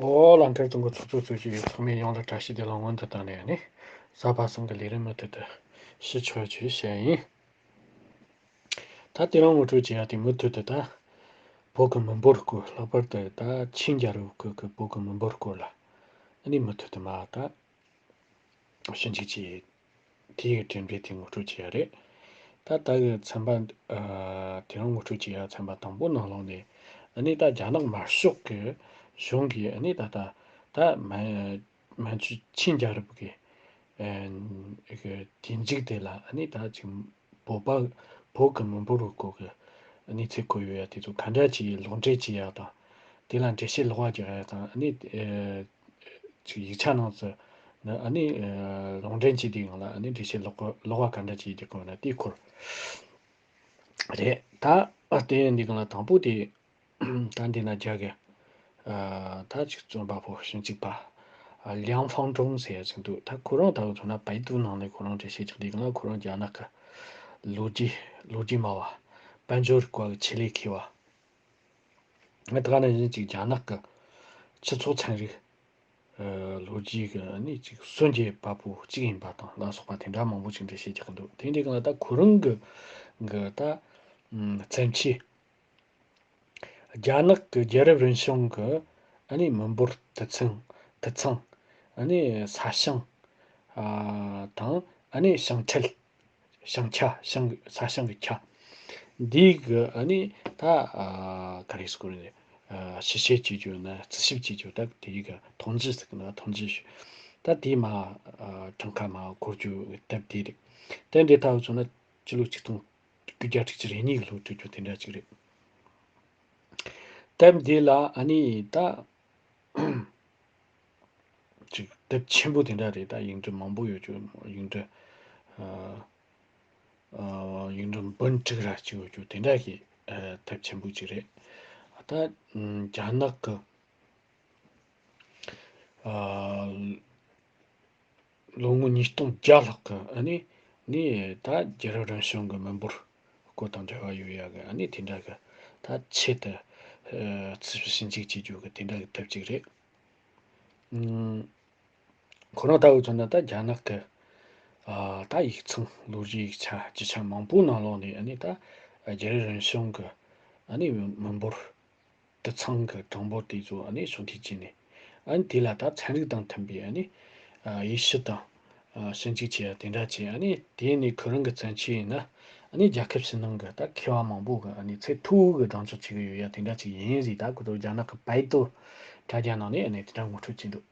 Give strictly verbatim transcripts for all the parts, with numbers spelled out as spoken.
ཨོ་ལང་ཀར་དུང་གི་ཚོགས་གཙོ་གཙོས་ཀྱི་ཚོགས་མི་ཡོངས་ལ་བཀྲ་ཤིས་བདེ་ལེགས་སྔོན་དུ་བཏང་ནས་ནི། གཟའ་པ་སངས་ཀྱི་ལས་རིམ་མུ་མཐུད་དུ་ཞུ་ཆོག་ཅེས་བཤད་ཡིན། ད་དེ་རིང་ངོ་སྤྲོད་བྱེད་ཡ་དེ་མུ་མཐུད་དུ་ད་བོད་ཀྱི་མི་འབོར་སྐོར། ལྷག་པར་དུ་ད་ཆིན་རྒྱལ་རབས་སྐོར་གྱི་བོད་ཀྱི་མི་འབོར་སྐོར་ལ་ནི་མུ་མཐུད་དུ་མ་ད་ཞིབ་འཇུག་བྱས། དེའི་གྲུབ་འབྲས་དེ་ངོ་སྤྲོད་བྱས་ཡ་རེད། ད་ལྟ་གི་ཚན་པ། ཨ། དེ་རིང་ངོ་སྤྲོད་བྱེད་ཡ་ཚན་པ་དང་པོ་ནང་ལོགས་ནས་ཨ་ནི་ད་རྒྱ་ནག་དམར་ཤོག་གི་གཞུང་གིས་ཨ་ནི་ད་ལྟ་ད་མན་མན་ཇུ་ཆིན་རྒྱལ་རབས་ཀྱི་ཨ་གི་དུས་མཇུག་དེ་ལ་ཨ་ནི་ད་ཅིག་བོད་པ་བོད་ཀྱི་མི་འབོར་བའི་སྐོར་གྱི་གནས་ཚུལ་བཀོད་ཡོད་ཡ་དེ་ཚོ་ག་འདྲ་ཅིག་ལུང་འདྲེན་བྱེད་ཡ་དང་། དེ་ལ་འགྲེལ་བཤད་ལོགས་ཀ་རྒྱག་ཡ་དང་ཨ་ནི། ཨ། ཅིག་ཡིག་ཆ་ནང་ཚུད་ནི་ཨ་ནི། ཨ། ལུང་འདྲེན་བྱས་དུས་སྒང་ལ་ཨ་ནི་འགྲེལ་བཤད་ལོགས་ཀ་ལོགས་ཀ་ག་འདྲ་ཅིག་རྒྱག་དགོས་ན་དེའི་སྐོར་རེད། ད་ཨ་དེ་འདི་སྒང་ལ་དང་པོ་དེ་ད་འདི་ན་རྒྱ་གི། ཨ། ད་ཅིག་རྩོམ་པ་པོ་ཞིབ་འཇུག་པ། ཨ། ལིའང་ཧྥང་ཀྲུང་ཟེར་ཡ་ཅིག་འདུག་ད་ཁོ་རང་ད་ག་ཚོད་ན་པའེ་ཏུ་ནང་ནས་ཁོ་རང་འགྲེལ་བཤད་རྒྱག་དུས་སྒང་ལ་ཁོ་རང་རྒྱ་ནག་གི་ལོ་རྒྱུས་ལོ་རྒྱུས་སྨྲ་བ། དཔལ་འབྱོར་བཀའ་གི་ཆེད་ལས་མཁས་པ། ང་ད་ག་ནང་བཞིན་ཅིག་རྒྱ་ནག་གི་སྤྱི་ཚོགས་ཚན་རིག་ཨ། ལོ་རྒྱུས་ཀྱི་ཨ་ནི་ཅིག་སྲོལ་འབྱེད་པ་པོ་གཅིག་ཡིན་པ་དང་ལ་སོགས་པ་དེ་འདྲ་མང་པོ་ཅིག་འགྲེལ་བཤད་རྒྱག་གི་འདུག་དེ་འདྲའི་སྒང་ལ་ད་ཁོ་རང་གི་གི་ད་ཨམ་བརྩམས་ཆོས། རྒྱ་ནག་གི་རྒྱལ་རབས་རིམ་བྱོན་གྱི་ཨ་ནི་མི་འབོར་དུད་ཚང་དུད་ཚང་། ཨ་ནི་ས་ཞིང་། ཨ། དང་ཨ་ནི་ཞིང་ཁྲལ། ཞིང་ཆ། ཞིང་ས་ཞིང་གི་ཆ། འདི་གི་ཨ་ནི་ད་ཨ་ག་རེ་ཟེར་དགོས་རེད། ཨ། ཞིབ་དཔྱད་བྱེད་རྒྱུ་ན་རྩིས་ཞིབ་བྱེད་རྒྱུ་ད་དེ་གི་ཐོན་རྫས་ཟེར་གི་ན་ཐོན་རྫས་ཞུ། ད་དེ་མ་ཨ་གྲངས་ཀ་མ་འཁོར་རྒྱུ་གི་དེབ་དེ་རེད། དེ་འདྲའི་ཐག་བཅད་ན་སྤྱི་ལོ་ཆིག་སྟོང་དགུ་བརྒྱ་དྲུག་ཅུ་རེ་གཉིས་གི་ལོ་བྲིས་རྒྱུ་དེ་འདྲ་ཅིག་རེད། དེབ་འདི་ལ་ཨ་ནི་ད། ཅིག་དེབ་ཆེན་པོ་དེ་འདྲ་རེད། ད་ཡིག་འབྲུ་མང་པོ་ཡོད་རྒྱུ། ཡིག་འབྲུ། ཨ། ཨ། ཡིག་འབྲུ་འབུམ་དྲུག་ར་ཅིག་ཡོད་རྒྱུ་དེ་འདྲ་གི་ཨ་དེབ་ཆེན་པོ་ཅིག་རེད། ད་རྒྱ་ནག་གི་ཨ་ལོ་ངོ་ཉིས་སྟོང་བརྒྱ་ལྷག་གི་ཨ་ནི་ནི་ད་རྒྱལ་རབས་རིམ་བྱོན་གྱི་མི་འབོར་སྐོར་དང་འབྲེལ་བ་ཡོད་ཡ་གི་ཨ་ནི་དེ་འདྲ་གི་ད་ཆེད་དུ་ཨ་རྩིས་ཞིབ་ཞིབ་འཇུག་བྱེད་རྒྱུ་གི་དེ་འདྲ་གི་དེབ་ཅིག་རེད། ཨུམ། ཁོ་རང་ལྟ་བུ་མཚོན་ན་ད་རྒྱ་ནག་གི་ཨ་ད་ཡིག་ཚང་ལོ་རྒྱུས་ཡིག་ཆ་རྒྱུ་ཆ་མང་པོའི་ནང་ལོགས་ནས་ཨ་ནི་ད་རྒྱལ་རབས་རིམ་བྱོན་གྱི་ཨ་ནི་མི་འབོར་དུད་ཚང་གི་གྲངས་འབོར་དེ་ཚོ་ཨ་ནི་ཕྱོགས་བསྡུས་བྱས་ནས། ཨ་ནི་དེ་ལ་ད་ཚན་རིག་དང་མཐུན་པའི་ཨ་ནི་ཨ་དབྱེ་ཞིབ་དང་ཨ་ཞིབ་འཇུག་བྱས་ཡ་དེ་འདྲ་བྱས། ཨ་ནི་དེ་ནས་ཁོ་རང་གི་བརྩམས་ཆོས་ཡིན་ན་ཨ་ནི་རྒྱལ་ཁབ་ཕྱི་ནང་གི་ད་མཁས་པ་མང་པོ་གི་ཨ་ནི་ཚད་མཐོ་བོ་གི་སྒྲིག་འཇུག་བྱེད་ཀྱི་ཡོད་ཡ་དེ་འདྲ་ཅིག་ཡིན་ཟིག་ད་ཁོ་ཚོ་རྒྱ་ནག་གི་པའེ་ཏུ་དྲ་རྒྱ་ནང་ནས་ཨ་ནི་དེ་འདྲ་ངོ་སྤྲོད་བྱས་འདུག་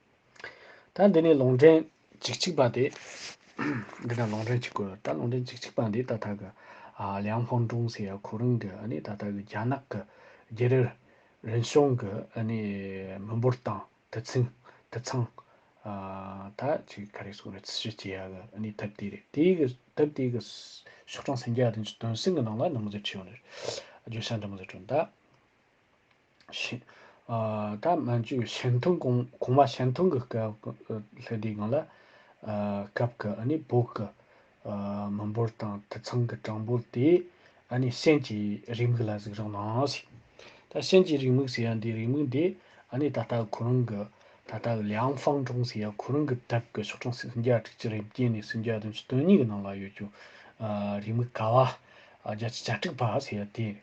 ད་འདི་ནས་ལུང་འདྲེན་བཅུ་གཅིག་པ་དེ། འདི་ན་ལུང་འདྲེན་གཅིག་དགོས། ད་ལུང་འདྲེན་བཅུ་གཅིག་པ་འདི་ད་ལྟ་གི་ཨ་ལིའང་ཧྥང་ཀྲུང་ཟེར་ཡ་ཁོ་རང་གི་ཨ་ནི་ད་ལྟ་གི་རྒྱ་ནག་གི་རྒྱལ་རབས་རིམ་བྱོན་གི་ཨ་ནི་མི་འབོར་དང་དུད་ཚང་དུད་ཚང་ཨ་ད་ཅིག་ག་རེ་ཟེར་དགོས་རེད། རྩིས་ཞིབ་བྱེད་ཡ་གི་ཨ་ནི་དེབ་དེ་རེད། དེའི་གི་དེབ་དེའི་གི་ཤོག་གྲངས་སུམ་བརྒྱ་བདུན་ཅུ་དོན་གསུམ་གི་ནང་ལ་འདི་མོ་ཟིག་བྲིས་ཡོད་ནི་རེད། བརྗོད་བྱ་འདི་མོ་ཟིག་བྲིས་ད། ཤིན། ཨ། ད་མན་ཇུའི་ཞན་ཐུང་གོང་གོང་མ་ཞན་ཐུང་གི་སྐབས་སླེབས་དུས་སྒང་ལ། ཨ། སྐབས་ཀྱི་ཨ་ནི་བོད་ཀྱི་ཨ་མི་འབོར་དང་དུད་ཚང་གི་གྲངས་འབོར་དེ་ཨ་ནི་ཞན་གྱི་རེའུ་མིག་ལ་གཟིགས་རོགས་གནང་ཟེར། ད་ཞན་གྱི་རེའུ་མིག་ཟེར་ཡ་འདི་རེའུ་མིག་འདི་ཨ་ནི་ད་ལྟ་ཁོ་རང་གི་ད་ལྟ་ལིའང་ཧྥང་ཀྲུང་ཟེར་ཡ་ཁོ་རང་གི་དེབ་ཀྱི་ཤོག་གྲངས་སུམ་བརྒྱ་དྲུག་ཅུ་རེ་བརྒྱད་ནས་སུམ་བརྒྱ་བདུན་ཅུ་དོན་གཉིས་ཀྱི་ནང་ལ་ཡོད་རྒྱུ། ཨ། རེའུ་མིག་ཀ་བ་ཨ་བརྒྱད་ཅུ་གྱ་དྲུག་པ་ཟེར་ཡ་དེ་རེད།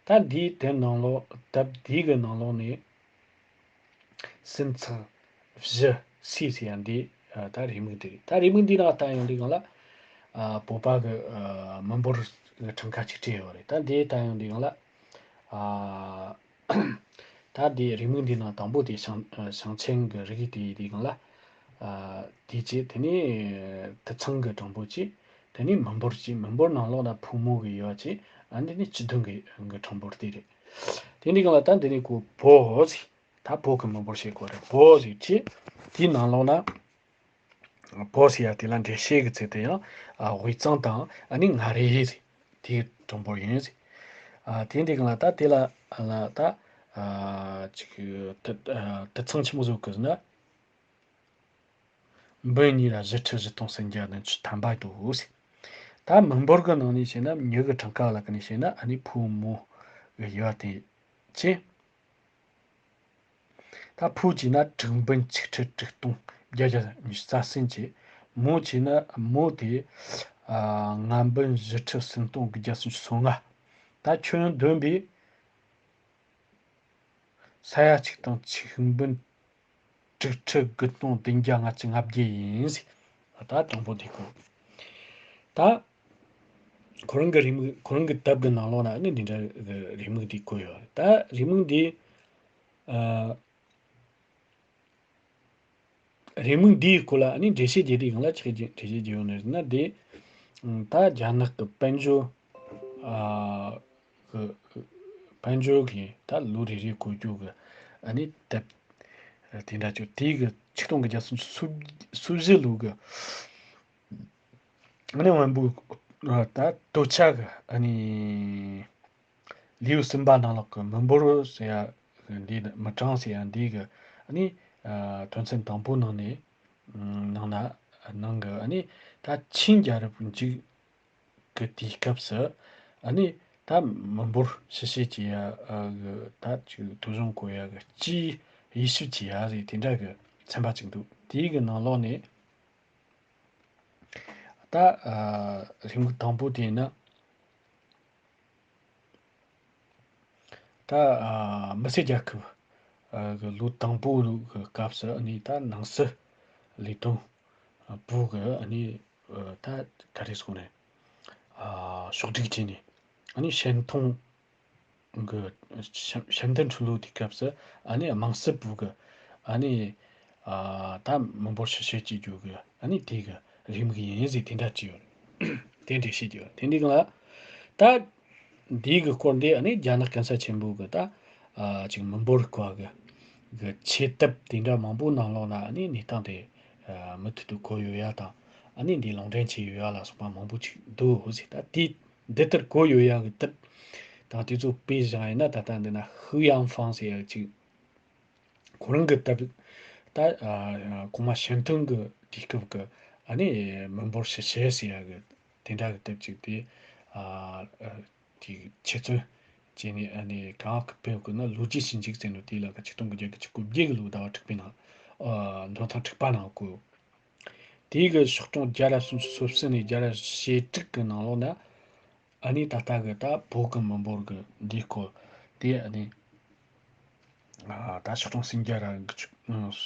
ད་འདིའི་དེབ་ནང་ལོགས་དེབ་འདི་གི་ནང་ལོགས་ནས་སུམ་ཚེག་བཞི་སུམ་ཟེར་ཡ་འདི་ཨ་ད་རེའུ་མིག་འདི་རེད། ད་རེའུ་མིག་འདི་ནང་བལྟ་ཡོང་དུས་སྒང་ལ་ཨ་བོད་པ་གི་ཨ་མི་འབོར་གི་གྲངས་ཀ་ཅིག་བྲིས་ཡོད་རེད། ད་འདི་བལྟ་ཡོང་དུས་སྒང་ལ་ཨ་ད་འདི་རེའུ་མིག་འདི་ནང་དང་པོ་དེ་ཞིང་ཞིང་ཆེན་གི་རིགས་དེ་ཡིན་དུས་སྒང་ལ་ཨ་དེ་རྗེས་དེ་ནས་དུད་ཚང་གི་གྲངས་འབོར་གཅིག་དེ་ནས་མི་འབོར་གཅིག་མི་འབོར་ནང་ལོགས་ལ་ཕོ་མོ་གི་ཡོད་ཅིག་ཨ་འདི་ནས་སྤྱི་བསྡོམས་གི་གྲངས་འབོར་དེ་རེད། དེ་འདི་སྒང་ལ་ད་འདི་ནས་ཁོ་བོད་ཟེར། ད་བོད་ཀྱི་མི་འབོར་བཤད་དགོས་རེད། བོད་ཟེར་ཅིག་དེའི་ནང་ལོགས་ན་བོད་ཟེར་ཡ་དེ་ལ་འགྲེལ་བཤད་ཀྱི་ཚིག་དེ་ཡང་ཨ་དབུས་གཙང་དང་ཨ་ནི་མངའ་རིས་ཟེར། དེའི་གྲངས་འབོར་ཡིན་ཟེར། ཨ་དེ་འདི་སྒང་ལ་ད་དེ་ལ་ལ་ད་ཨ་ཅིག་དུད་ཨ་དུད་ཚང་ཆི་མོ་བཟོ་དགོས་ཟེར་ན། འབུམ་གཉིས་ལ་བཞི་ཁྲི་བཞི་སྟོང་སུམ་བརྒྱ་བདུན་ཅུ་ཐམ་པ་འདུག་ཟེར། ད་མི་འབོར་གི་ནང་ནས་བཤད་ན་མྱི་གི་གྲངས་ཀ་ལ་ཀ་ནས་བཤད་ན་ཨ་ནི་ཕོ་མོ་གི་ཡོད་དེ་ཅི། ད་ཕོ་བྱས་ན་དྲུག་འབུམ་ཆིག་ཁྲི་དྲུག་སྟོང་བརྒྱད་བརྒྱ་ཉི་ཤུ་རྩ་གསུམ་བྱས། མོ་བྱས་ན་མོ་དེ་ཨ་ལྔ་འབུམ་བཞི་ཁྲི་སུམ་སྟོང་དགུ་བརྒྱ་སུམ་ཅུ་སོ་ལྔ། ད་ཁྱོན་བསྡོམས་པས་ས་ཡ་གཅིག་དང་ཆིག་འབུམ་དྲུག་ཁྲི་དགུ་སྟོང་བདུན་བརྒྱ་ལྔ་བཅུ་ང་བརྒྱད་ཡིན་ཟེར། ད་དང་པོ་དེ་གོ། ད་ཁོ་རང་གི་རེའུ་མིག་ཁོ་རང་གི་དེབ་ཀྱི་ནང་ལོགས་ན་ནི་འདི་འདྲ་གི་རེའུ་མིག་དེ་བཀོད་ཡོད་རེད། ད་རེའུ་མིག་འདི་ཨ། རེའུ་མིག་འདིའི་སྐོར་ལ་ཨ་ནི་འགྲེལ་བཤད་རྒྱག་དུས་སྒང་ལ་ཆི་ཟིག་འགྲེལ་བཤད་རྒྱག་ཡོང་ནི་རེད་ཟེར་ན། དེ་ད་རྒྱ་ནག་གི་དཔལ་འབྱོར་ཨ་གི་དཔལ་འབྱོར་གྱི་ད་ལོ་རེ་རེ་བཀོད་རྒྱུ་གི་ཨ་ནི་དེབ་དེ་འདྲ་ཅིག་དེའི་གི་ཆིག་སྟོང་དགུ་བརྒྱ་སུམ་ཅུ་སོ་བཞི་ལོ་གི་ཨ་ནི་དབོན་པོ་ད་སྟོད་ཆ་གི་ཨ་ནི། ལེའུ་གསུམ་པ་ནང་ལོགས་ཀྱི་མི་འབོར་ཟེར་ཡ་འདི་མི་གྲངས་ཟེར་ཡ་འདི་གི་ཨ་ནི་ཨ་དོན་ཚན་དང་པོ་ནང་ནས་ནང་ན་ནང་གི་ཨ་ནི་ད་ཆིན་རྒྱལ་རབས་མཇུག་གི་དུས་སྐབས་སུ་ཨ་ནི་ད་མི་འབོར་ཕྱི་བཤོལ་བྱེད་ཡ་གི་ད་ཅིག་ཐོ་གཞུང་བཀོད་ཡ་གི་སྤྱིའི་དབྱེ་ཞིབ་བྱེད་ཡ་ཟེར་དེ་འདྲ་གི་ཚན་པ་ཅིག་འདུག་དེའི་གི་ནང་ལོགས་ནས་ད་ཨ་རེའུ་མིག་དང་པོ་དེ་ཡིན་ན། ད་ཨ་མི་སེར་རྒྱལ་ཁབ་ཨ་གི་ལོ་དང་པོ་གི་སྐབས་སུ་ཨ་ནི་ད་ནང་སྲིད་ལས་དོན་པུའུ་གི་ཨ་ནི་ཨ་ད་ག་རེ་ཟེར་དགོས་རེད། ཨ་ཕྱོགས་སྒྲིག་བྱས་ནས་ཨ་ནི་ཤན་ཐུང་གི་ཤན་ཤན་ཐུང་འཁྲུག་ལོ་དེའི་སྐབས་སུ་ཨ་ནི་དམངས་སྲིད་པུའུ་གི་ཨ་ནི་ཨ་ད་མི་འབོར་ཕྱི་བཤོལ་བྱེད་རྒྱུ་གི་ཨ་ནི་དེ་གི་རེའུ་མིག་ཡིན་ཟེར་དེ་འདྲ་བྲིས་ཡོད་རེད། དེ་འགྲེལ་བཤད་ཀྱི་ཡོད་རེད། དེ་འདི་གང་ལ་ད་འདི་གི་སྐོར་འདི་ཨ་ནི་རྒྱ་ནག་གན་ས་ཆེན་པོ་གི་ད་ཨ་ཅིག་མི་འབོར་བཀོད་གི་གི་ཆེད་དེབ་དེ་འདྲ་མང་པོ་ནང་ལོགས་ན་ཨ་ནི་གནས་སྟངས་དེ་ཨ་མུ་མཐུད་དུ་བཀོད་ཡོད་ཡ་དང་ཨ་ནི་འདི་ལུང་འདྲེན་བྱས་ཡོད་ཡ་ལ་སོགས་པ་མང་པོ་ཅིག་འདུག་ཟེར། ད་དེ་འདི་ལྟར་བཀོད་ཡོད་ཡ་གི་དེབ་དང་དེ་ཚོ་དཔེ་བཞག་ཡིན་ན། ད་ལྟ་འདི་ན་ཧུའུ་ཡང་ཧྥང་ཟེར་ཡ་ཅིག་ཁོ་རང་གི་དེབ་ད་ཨ་གོང་མ་ཞན་ཐུང་གི་དུས་སྐབས་ཀྱི་ཨ་ནི་མི་འབོར་ཕྱི་བཤོལ་ཟེར་ཡ་གི་དེ་འདྲ་གི་དེབ་ཅིག་དེ་ཨ་དེ་ཆེད་བཙོན་བྱས་ནས་ཨ་ནི་གང་གི་ཕེབས་གི་ན་ལོ་རྒྱུས་ཞིབ་འཇུག་ཟེར་ནོ་དེ་ལ་གི་ཆིག་སྟོང་དགུ་བརྒྱ་གི་ཆིག་སྟོང་དགུ་བརྒྱ་གི་ལོ་ཟླ་བ་དྲུག་པའི་ནང་ཨ་འདོན་ཐེངས་དྲུག་པ་ནང་བཀོད། དེའི་གི་ཤོག་གྲངས་བརྒྱ་ར་སུམ་ཅུ་སོ་གསུམ་ནས་བརྒྱ་ར་ཞེ་དྲུག་གི་ནང་ལོགས་ན། ཨ་ནི་ད་ལྟ་གི་ད་བོད་གི་མི་འབོར་གི་འདིའི་སྐོར་དེ་ཨ་ནི་ཨ་ད་ཤོག་གྲངས་སུམ་བརྒྱ་ར་དགོངས་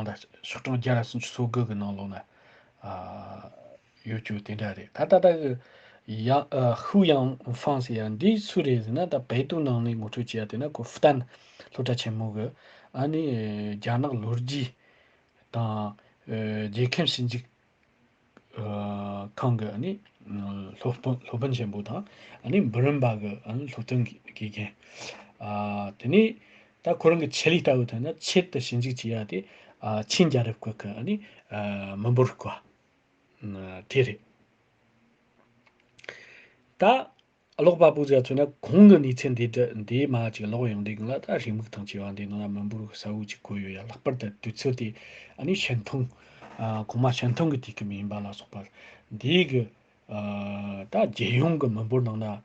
དག་ཤོག་གྲངས་བརྒྱ་ར་སུམ་ཅུ་སོ་དགུ་གི་ནང་ལོགས་ན་ཨ་ཡོད་རྒྱུ་དེ་འདྲ་རེད། ད་ད་ལྟ་གི་ཡང་ཨ་ཧུའུ་ཡང་ཧྥང་ཟེར་ཡ་འདི་སུ་རེད་ཟེར་ན། ད་བོད་དོན་ནང་ནས་ངོ་སྤྲོད་བྱེད་ཡ་དེ་ན་ཁོ་ཧྥུ་ཏན་སློབ་གྲྭ་ཆེན་མོ་གི་ཨ་ནི་རྒྱ་ནག་ལོ་རྒྱུས་དང་ཨ་རྒྱལ་ཁམས་ཞིབ་འཇུག་ཨ་ཁང་གི་ཨ་ནི་སློབ་དཔོན་སློབ་དཔོན་ཆེན་པོ་དང་ཨ་ནི་འབུམ་རམས་པ་གི་ཨ་ནི་སློབ་སྟོན་དགེ་རྒན། ཨ་དེ་ནས་ད་ཁོ་རང་གི་ཆེད་ལས་ལྟ་བུ་ཐོན་ན་ཆེད་དུ་ཞིབ་འཇུག་བྱེད་ཡ་དེ་ཨ་ཆིན་རྒྱལ་རབས་སྐོར་གི་ཨ་ནི་ཨ་མི་འབོར་སྐོར་དེ་རེད། ད་ཀློག་པ་པོ་ཚོས་མཚོན་ན་གོང་གི་གནས་ཚུལ་འདི་འདྲ་འདི་མ་ཅིག་ཀློག་ཡོང་དུས་སྒང་ལ། ད་རེའུ་མིག་དང་བཅས་པ་འདི་ནང་ལ་མི་འབོར་གསལ་བོ་ཅིག་བཀོད་ཡོད་ཡ། ལྷག་པར་དུ་དུས་ཚོད་དེ་ཨ་ནི་ཞན་ཐུང་ཨ་གོང་མ་ཞན་ཐུང་གི་དུས་སྐབས་ཡིན་པ་ལ་སོགས་པ། འདི་གི་ཨ་ད་རྒྱལ་ཡོངས་ཀྱི་མི་འབོར་ནང་ན་ཨ་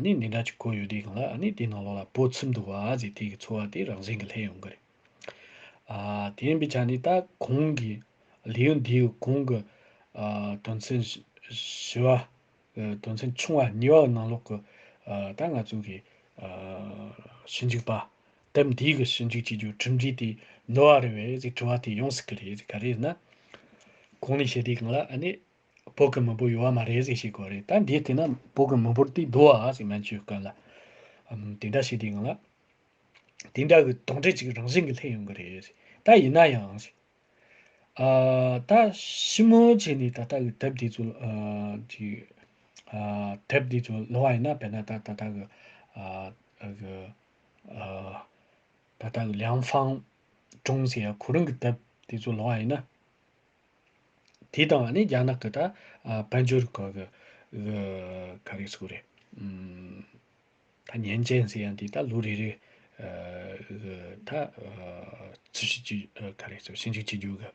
ནི་འདི་འདྲ་ཅིག་བཀོད་ཡོད་དུས་སྒང་ལ། ཨ་ནི་དེའི་ནང་ལོགས་ལ་བོད་ཚུད་འདུག་པ་ཟེར་དེ་གི་ཚོར་བ་དེ་རང་བཞིན་གྱིས་སླེབས་ཡོང་གི་རེད། ཨ་དེ་ཡིན་པའི་ཆ་ནས་ད་གོང་གི་ལེའུ་འདིའི་གོང་གི་ཨ་དོན་ཚན་བཞི་བ། ཨ་དོན་ཚན་ཆུང་བ་གཉིས་པ་ནང་ལོགས་ཀྱི་ཨ་ད་ང་ཚོ་གི་ཨ་ཞིབ་འཇུག་པ་དེབ་འདིའི་གི་ཞིབ་འཇུག་བྱེད་རྒྱུ་གྲུབ་འབྲས་དེ་འདུ་བ་རེད་པས་ཟེར་དྲི་བ་དེ་ཡོང་སྲིད་ཀྱི་རེད། ག་རེ་ཟེར་ན། གོང་ནས་བཤད་དུས་སྒང་ལ་ཨ་ནི་བོད་ཀྱི་མི་འབོར་ཡོད་པ་མ་རེད་ཟེར་བཤད་དགོས་རེད། ད་འདིའི་སྟེང་ན་བོད་ཀྱི་མི་འབོར་དེ་འདུ་བ་ཟེར་སྨན་བཅོས་སྐབས་ལ་ཨམ་དེ་འདྲ་བཤད་དུས་སྒང་ལ། དེ་འདྲ་གི་དོགས་འདྲི་ཅིག་རང་བཞིན་གྱིས་སླེབས་ཡོང་གི་རེད། ད་ཡིན་ན་ཡང་། ཨ་ད་ཞིབ་མོ་བྱས་ནས་ད་ལྟ་གི་དེབ་འདི་ཚོ་ཨ་ཅིག་ཨ་དེབ་འདི་ཚོ་ཀློག་པ་ཡིན་ན། དཔེར་ན་ད་ད་ལྟ་གི་ཨ་གི་ཨ་ད་ལྟ་གི་ལིའང་ཧྥང་ཀྲུང་ཟེར་ཡ་ཁོ་རང་གི་དེབ་དེ་ཚོ་ཀློག་པ་ཡིན་ན། དེ་དང་ཨ་ནི་རྒྱ་ནག་གི་ད་ཨ་དཔལ་འབྱོར་སྐོར་གི་གི་ག་རེ་ཟེར་དགོས་རེད། ཨུམ། ད་ཉན་ཅན་ཟེར་ཡ་འདི་ད་ལོ་རེ་རེ་ཨ་གི་ད་ཨ་འཚོལ་ཞིབ་ཀྱི་ཨ་ག་རེ་ཟེར། ཞིབ་འཇུག་བྱེད་རྒྱུ་གི་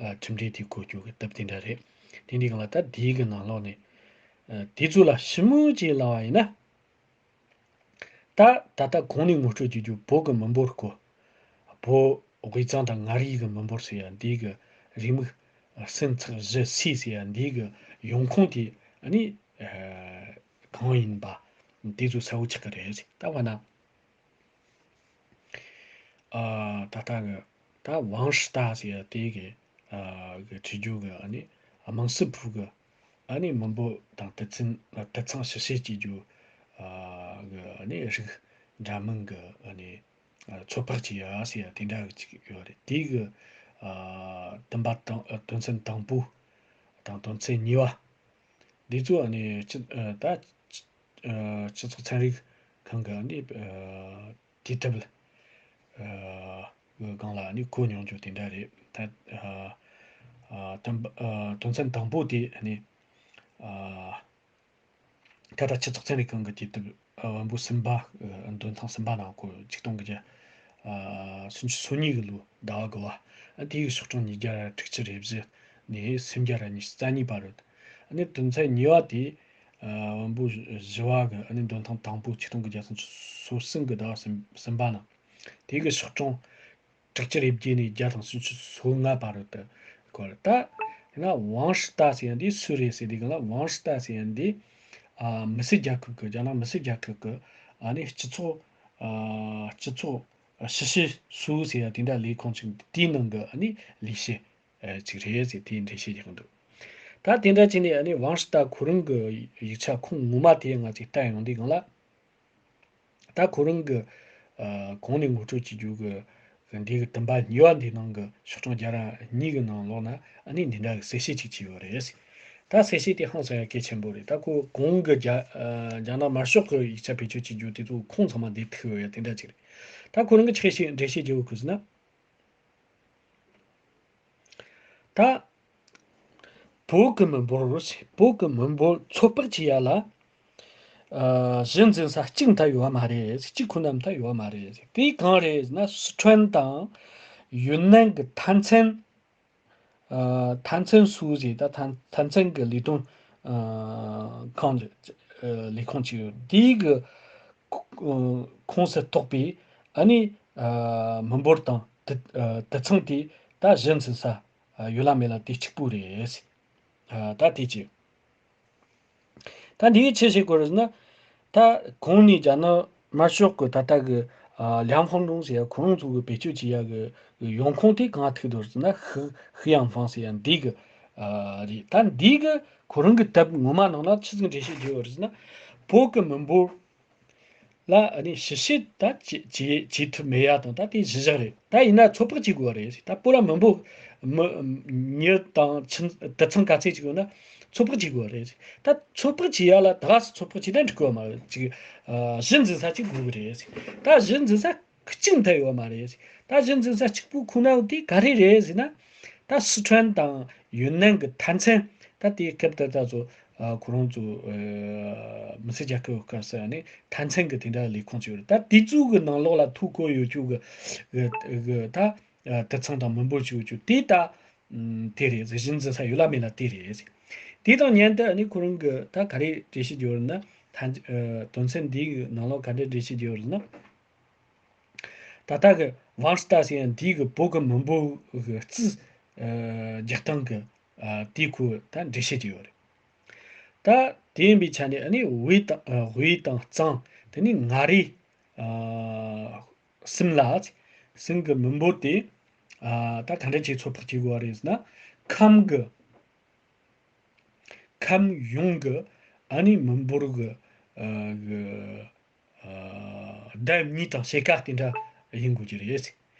ཨ་གྲུབ་འབྲས་དེ་བཀོད་རྒྱུ་གི་དེབ་དེ་འདྲ་རེད། དེ་འདི་གང་ལ་ད་དེའི་གི་ནང་ལོགས་ནས་ཨ་དེ་ཚོ་ལ་ཞིབ་མོ་ཅིག་ལབ་པ་ཡིན་ན། ད་ད་ལྟ་གོང་ནས་ངོ་སྤྲོད་བྱེད་རྒྱུ་བོད་ཀྱི་མི་འབོར་སྐོར། བོད་དབུས་གཙང་དང་མངའ་རིས་ཀྱི་མི་འབོར་ཟེར་ཡ་འདི་གི་རེའུ་མིག་སུམ་ཚེག་བཞི་སུ་ཟེར་ཡ་འདི་གི་ཡོང་ཁུངས་དེ་ཨ་ནི་གང་ཡིན་པ་དེ་ཚོ་གསལ་བོ་ཆགས་ཀྱི་རེད། ད་བ་ན། ཨ། ད་ལྟ་གི་ད་ཝང་ཧྲི་ཏ་ཟེར་ཡ་དེ་གི་ཨ་གི་བྲིས་རྒྱུ་གི་ཨ་ནི་དམངས་སྲིད་པུའུ་གི་ཨ་ནི་མི་འབོར་དང་དུད་ཚང་དུད་ཚང་ཕྱི་བཤེར་བྱེད་རྒྱུ་ཨ་གི་ཨ་ནི་རིགས་འདྲ་མིན་གི་ཨ་ནི་ཚོད་དཔག་བྱེད་ཡ་ཟེར་ཡ་དེ་འདྲ་གི་ཅིག་ཡོད་རེད། དེ་གི་ཨ་དུམ་པ་དང་དོན་ཚན་དང་པོ་དང་དོན་ཚན་གཉིས་པ་འདི་ཚོ་ཨ་ནི་སྤྱི་ཨ་ད་ཨ་སྤྱི་ཚོགས་ཚན་རིག་ཁང་གི་ཨ་ནི་ཨ་དེ་ཐབས་ཨ་གི་སྒང་ལ་ནི་གོ་མྱོང་རྒྱུ་དེ་འདྲ་རེད། ད་ཨ་ཨ་དོན་ཨ་དོན་ཚན་དང་པོ་དེ་ནི་ཨ་ད་ལྟ་སྤྱི་ཚོགས་ཚན་རིག་ཁང་གི་དེ་དུས་ཨ་བམ་པོ་གསུམ་པ་ཨ་འདོན་ཐེངས་གསུམ་པ་ནང་གོ་ཆིག་སྟོང་དགུ་བརྒྱ་ཨ་སུམ་ཅུ་སོ་གཉིས་གི་ལོ་ཟླ་བ་དགུ་བ་ཨ་དེ་ཡི་ཤོག་གྲངས་ཉིས་བརྒྱ་དྲུག་ཅུ་རེ་བཞི་ནས་སུམ་བརྒྱ་ར་ཉི་ཤུ་རྩ་གཉིས་བར་རེད། ཨ་ནི་དོན་ཚན་གཉིས་པ་དེ་ཨ་བམ་པོ་བཞི་བ་གི་ཨ་ནི་འདོན་ཐེངས་དང་པོ་ཆིག་སྟོང་དགུ་བརྒྱ་སུམ་ཅུ་སོ་གསུམ་གི་ཟླ་བ་གསུམ་གསུམ་པ་ནང་དེ་གི་ཤོག་གྲངས་དྲུག་ཅུ་རེ་བརྒྱད་ནས་བརྒྱ་དང་སུམ་ཅུ་སོ་ལྔ་བར་དུ་སྐོར། ད་ཡིན་ན་ཝང་ཧྲི་ཏ་ཟེར་ཡ་འདི་སུ་རེད་ཟེར་དུས་སྒང་ལ་ཝང་ཧྲི་ཏ་ཟེར་ཡ་འདི་ཨ་མི་སེར་རྒྱལ་ཁབ་ཀྱི་རྒྱ་ནག་མི་སེར་རྒྱལ་ཁབ་ཀྱི་ཨ་ནི་སྤྱི་ཚོགས་ཨ་སྤྱི་ཚོགས་ཕྱི་བཤེར་སུའུ་ཟེར་ཡ་དེ་འདྲ་ལས་ཁུངས་ཅིག་དེའི་ནང་གི་ཨ་ནི་ལས་བྱེད་ཨ་ཅིག་རེད་ཟེར་དེའི་འགྲེལ་བཤད་རྒྱག་གི་འདུག་ད་དེ་འདྲ་བྱས་ནས་ཨ་ནི་ཝང་ཧྲི་ཏ་ཁོ་རང་གི་ཡིག་ཆ་ཁུངས་ངོ་མ་དེ་ང་ཚོས་བལྟ་ཡོང་དུས་སྒང་ལ། ད་ཁོ་རང་གི་ཨ་གོང་ནས་ངོ་སྤྲོད་བྱེད་རྒྱུ་གི་འདི་གི་དུམ་པ་གཉིས་པ་འདིའི་ནང་གི་ཤོག་གྲངས་བརྒྱ་ར་གཉིས་ཀྱི་ནང་ལོགས་ན་ཨ་ནི་འདི་འདྲ་གི་གསལ་བཤད་ཅིག་བྱས་ཡོད་རེད། ད་གསལ་བཤད་དེ་ཧང་སང་ཡ་གལ་ཆེན་པོ་རེད། ད་ཁོ་གོང་གི་རྒྱ་ཨ་རྒྱ་ནག་དམར་ཤོག་གི་ཡིག་ཆ་བེད་སྤྱོད་བྱེད་རྒྱུ་དེ་ཚོ་ཁུངས་ཚང་མ་འདི་ཐུག་ཡོད་ཡ་དེ་འདྲ་ཅིག་རེད། ད་ཁོ་རང་གི་ཆེད་བཤད་འགྲེལ་བཤད་རྒྱག་དགོས་ཟེར་ན། ད་བོད་ཀྱི་མི་འབོར་བོད་ཀྱི་མི་འབོར་ཚོད་དཔག་བྱེད་ཡ་ལ་ཨ་གཞི་འཛིན་ས་གཅིག་མཐའ་ཡོད་པ་མ་རེད། གཅིག་ཁོ་ན་མཐའ་ཡོད་པ་མ་རེད། དེ་གང་རེད་ཟེར་ན་སི་ཁྲོན་དང་ཡུན་ནན་གྱི་ཐན་ཚན་ཨ་ཐན་ཚན་སུའུ་ཟེར་ད་ཐན་ཐན་ཚན་གྱི་ལས་དོན་ཨ་ཁང་ཨ་ལས་ཁུངས་ཅིག་ཡོད། དེའི་གི་ཁོངས་སུ་གཏོགས་པའི་ཨ་ནི་ཨ་མི་འབོར་དང་དུད་ཨ་དུད་ཚང་དེ་ད་གཞི་འཛིན་ས་ཨ་ཡོད་ལ་མེད་ལ་དེ་གཅིག་པུ་རེད། ཨ་ད་དེ་ཅི། ད་འདིའི་ཆེད་བཤད་དགོས་རེད་ཟེར་ན། ད་གོང་ནས་རྒྱ་ནག་དམར་ཤོག་གི་ད་ལྟ་གི་ཨ་ལིའང་ཧྥང་ཀྲུང་ཟེར་ཡ་ཁོ་རང་ཚོ་གི་བེད་སྤྱོད་བྱེད་ཡ་གི་ཡོང་ཁུངས་དེ་གང་ཐུག་འདུག་ཟེར་ན། ཧི་ཧི་ཡང་ཧྥང་ཟེར་ཡ་འདི་གི་ཨ་རེད། ད་འདི་གི་ཁོ་རང་གི་དེབ་ངོ་མ་ནང་ན་ཆི་ཟིག་འགྲེལ་བཤད་བརྗོད་ཡོད་རེད་ཟེར་ན། བོད་གི་མི་འབོར་ལ་ཨ་ནི་ཞིབ་བཤེར་ད་བྱེད་བྱེད་བྱེད་ཐུབ་མེད་ཡ་དང་། ད་དེ་གཞི་བཞག་རེད། ད་ཡིན་ན་ཚོད་དཔག་བྱེད་དགོས་པ་རེད། ད་པོ་ར་མི་འབོར་མི་མྱི་དང་ཁྱིམ་དུད་ཚང་ག་ཚད་ཅིག་ཡོད་ན་ཚོད་དཔག་བྱེད་དགོས་པ་རེད། ད་ཚོད་དཔག་བྱེད་ཡ་ལ་ད་ག་སེ་ཚོད་དཔག་བྱེད་ན་འགྲིག་གི་མ་རེད། ཅིག་ཨ་གཞི་འཛིན་ས་གཅིག་དགོས་ཀྱི་རེད། ད་གཞི་འཛིན་ས་གཅིག་མཐའ་ཡོད་མ་རེད། ད་གཞི་འཛིན་ས་གཅིག་པུ་ཁོ་ན་དེ་ག་རེ་རེད་ཟེར་ན། ད་སི་ཁྲོན་དང་ཡུན་ནན་གྱི་ཐན་ཚན། ད་དེའི་སྐབས་དེར་ད་ཚོ་ཨ་ཁོ་རང་ཚོ་ཨ་མི་སེར་རྒྱ་སྐྱེད་སྐབས་སུ་ནི་ཐན་ཚན་གྱི་དེ་འདྲ་ལས་ཁུངས་ཅིག་ཡོད་རེད། ད་དེ་ཚོ་གི་ནང་ལོགས་ལ་ཐུག་གོ་ཡོད་རྒྱུ་གི་གི་གི་ད་ཨ་དུད་ཚང་དང་མི་འབོར་ཅིག་ཡོད་རྒྱུ་དེ་ད་ཨམ་དེ་རེད། གཞི་འཛིན་ས་ཡོད་ལ་མེད་ལ་དེ་རེད། དེ་དང་མཉམ་དུ་ཨ་ནི་ཁོ་རང་གི་ད་ག་རེ་འགྲེལ་བཤད་ཡོད་རེད་ན། ཐན་ཨ་དོན་ཚན་འདིའི་གི་ནང་ལོགས་ག་འདྲ་འགྲེལ་བཤད་ཡོད་རེད་ན། ད་ལྟ་གི་ཝང་ཧྲི་ཏ་ཟེར་ཡ་འདི་གི་བོད་ཀྱི་མི་འབོར་གི་རྩིས་ཨ་རྒྱག་སྟངས་གི་ཨ་དེ་ཁོ་ད་འགྲེལ་བཤད་ཅིག་ཡོད་རེད། ད་དེ་ཡིན་པའི་ཆ་ནས་ཨ་ནི་དབུས་དང་ཨ་དབུས་དང་གཙང་དེ་ནི་མངའ་རིས་ཨ་གསུམ་ལ་གསུམ་གི་མི་འབོར་དེ་ཨ་ད་ག་འདྲ་ཅིག་ཚོད་དཔག་བྱེད་དགོས་པ་རེད་ཟེར་ན། ཁམས་གི་ཁམས་ཡོངས་ཀྱི་ཨ་ནི་མི་འབོར་གྱི་ཨ་གི་ཨ་ལྡབ་གཉིས་དང་ཕྱེད་ཀ་དེ་འདྲ་ཡིན་དགོས་ཀྱི་རེད།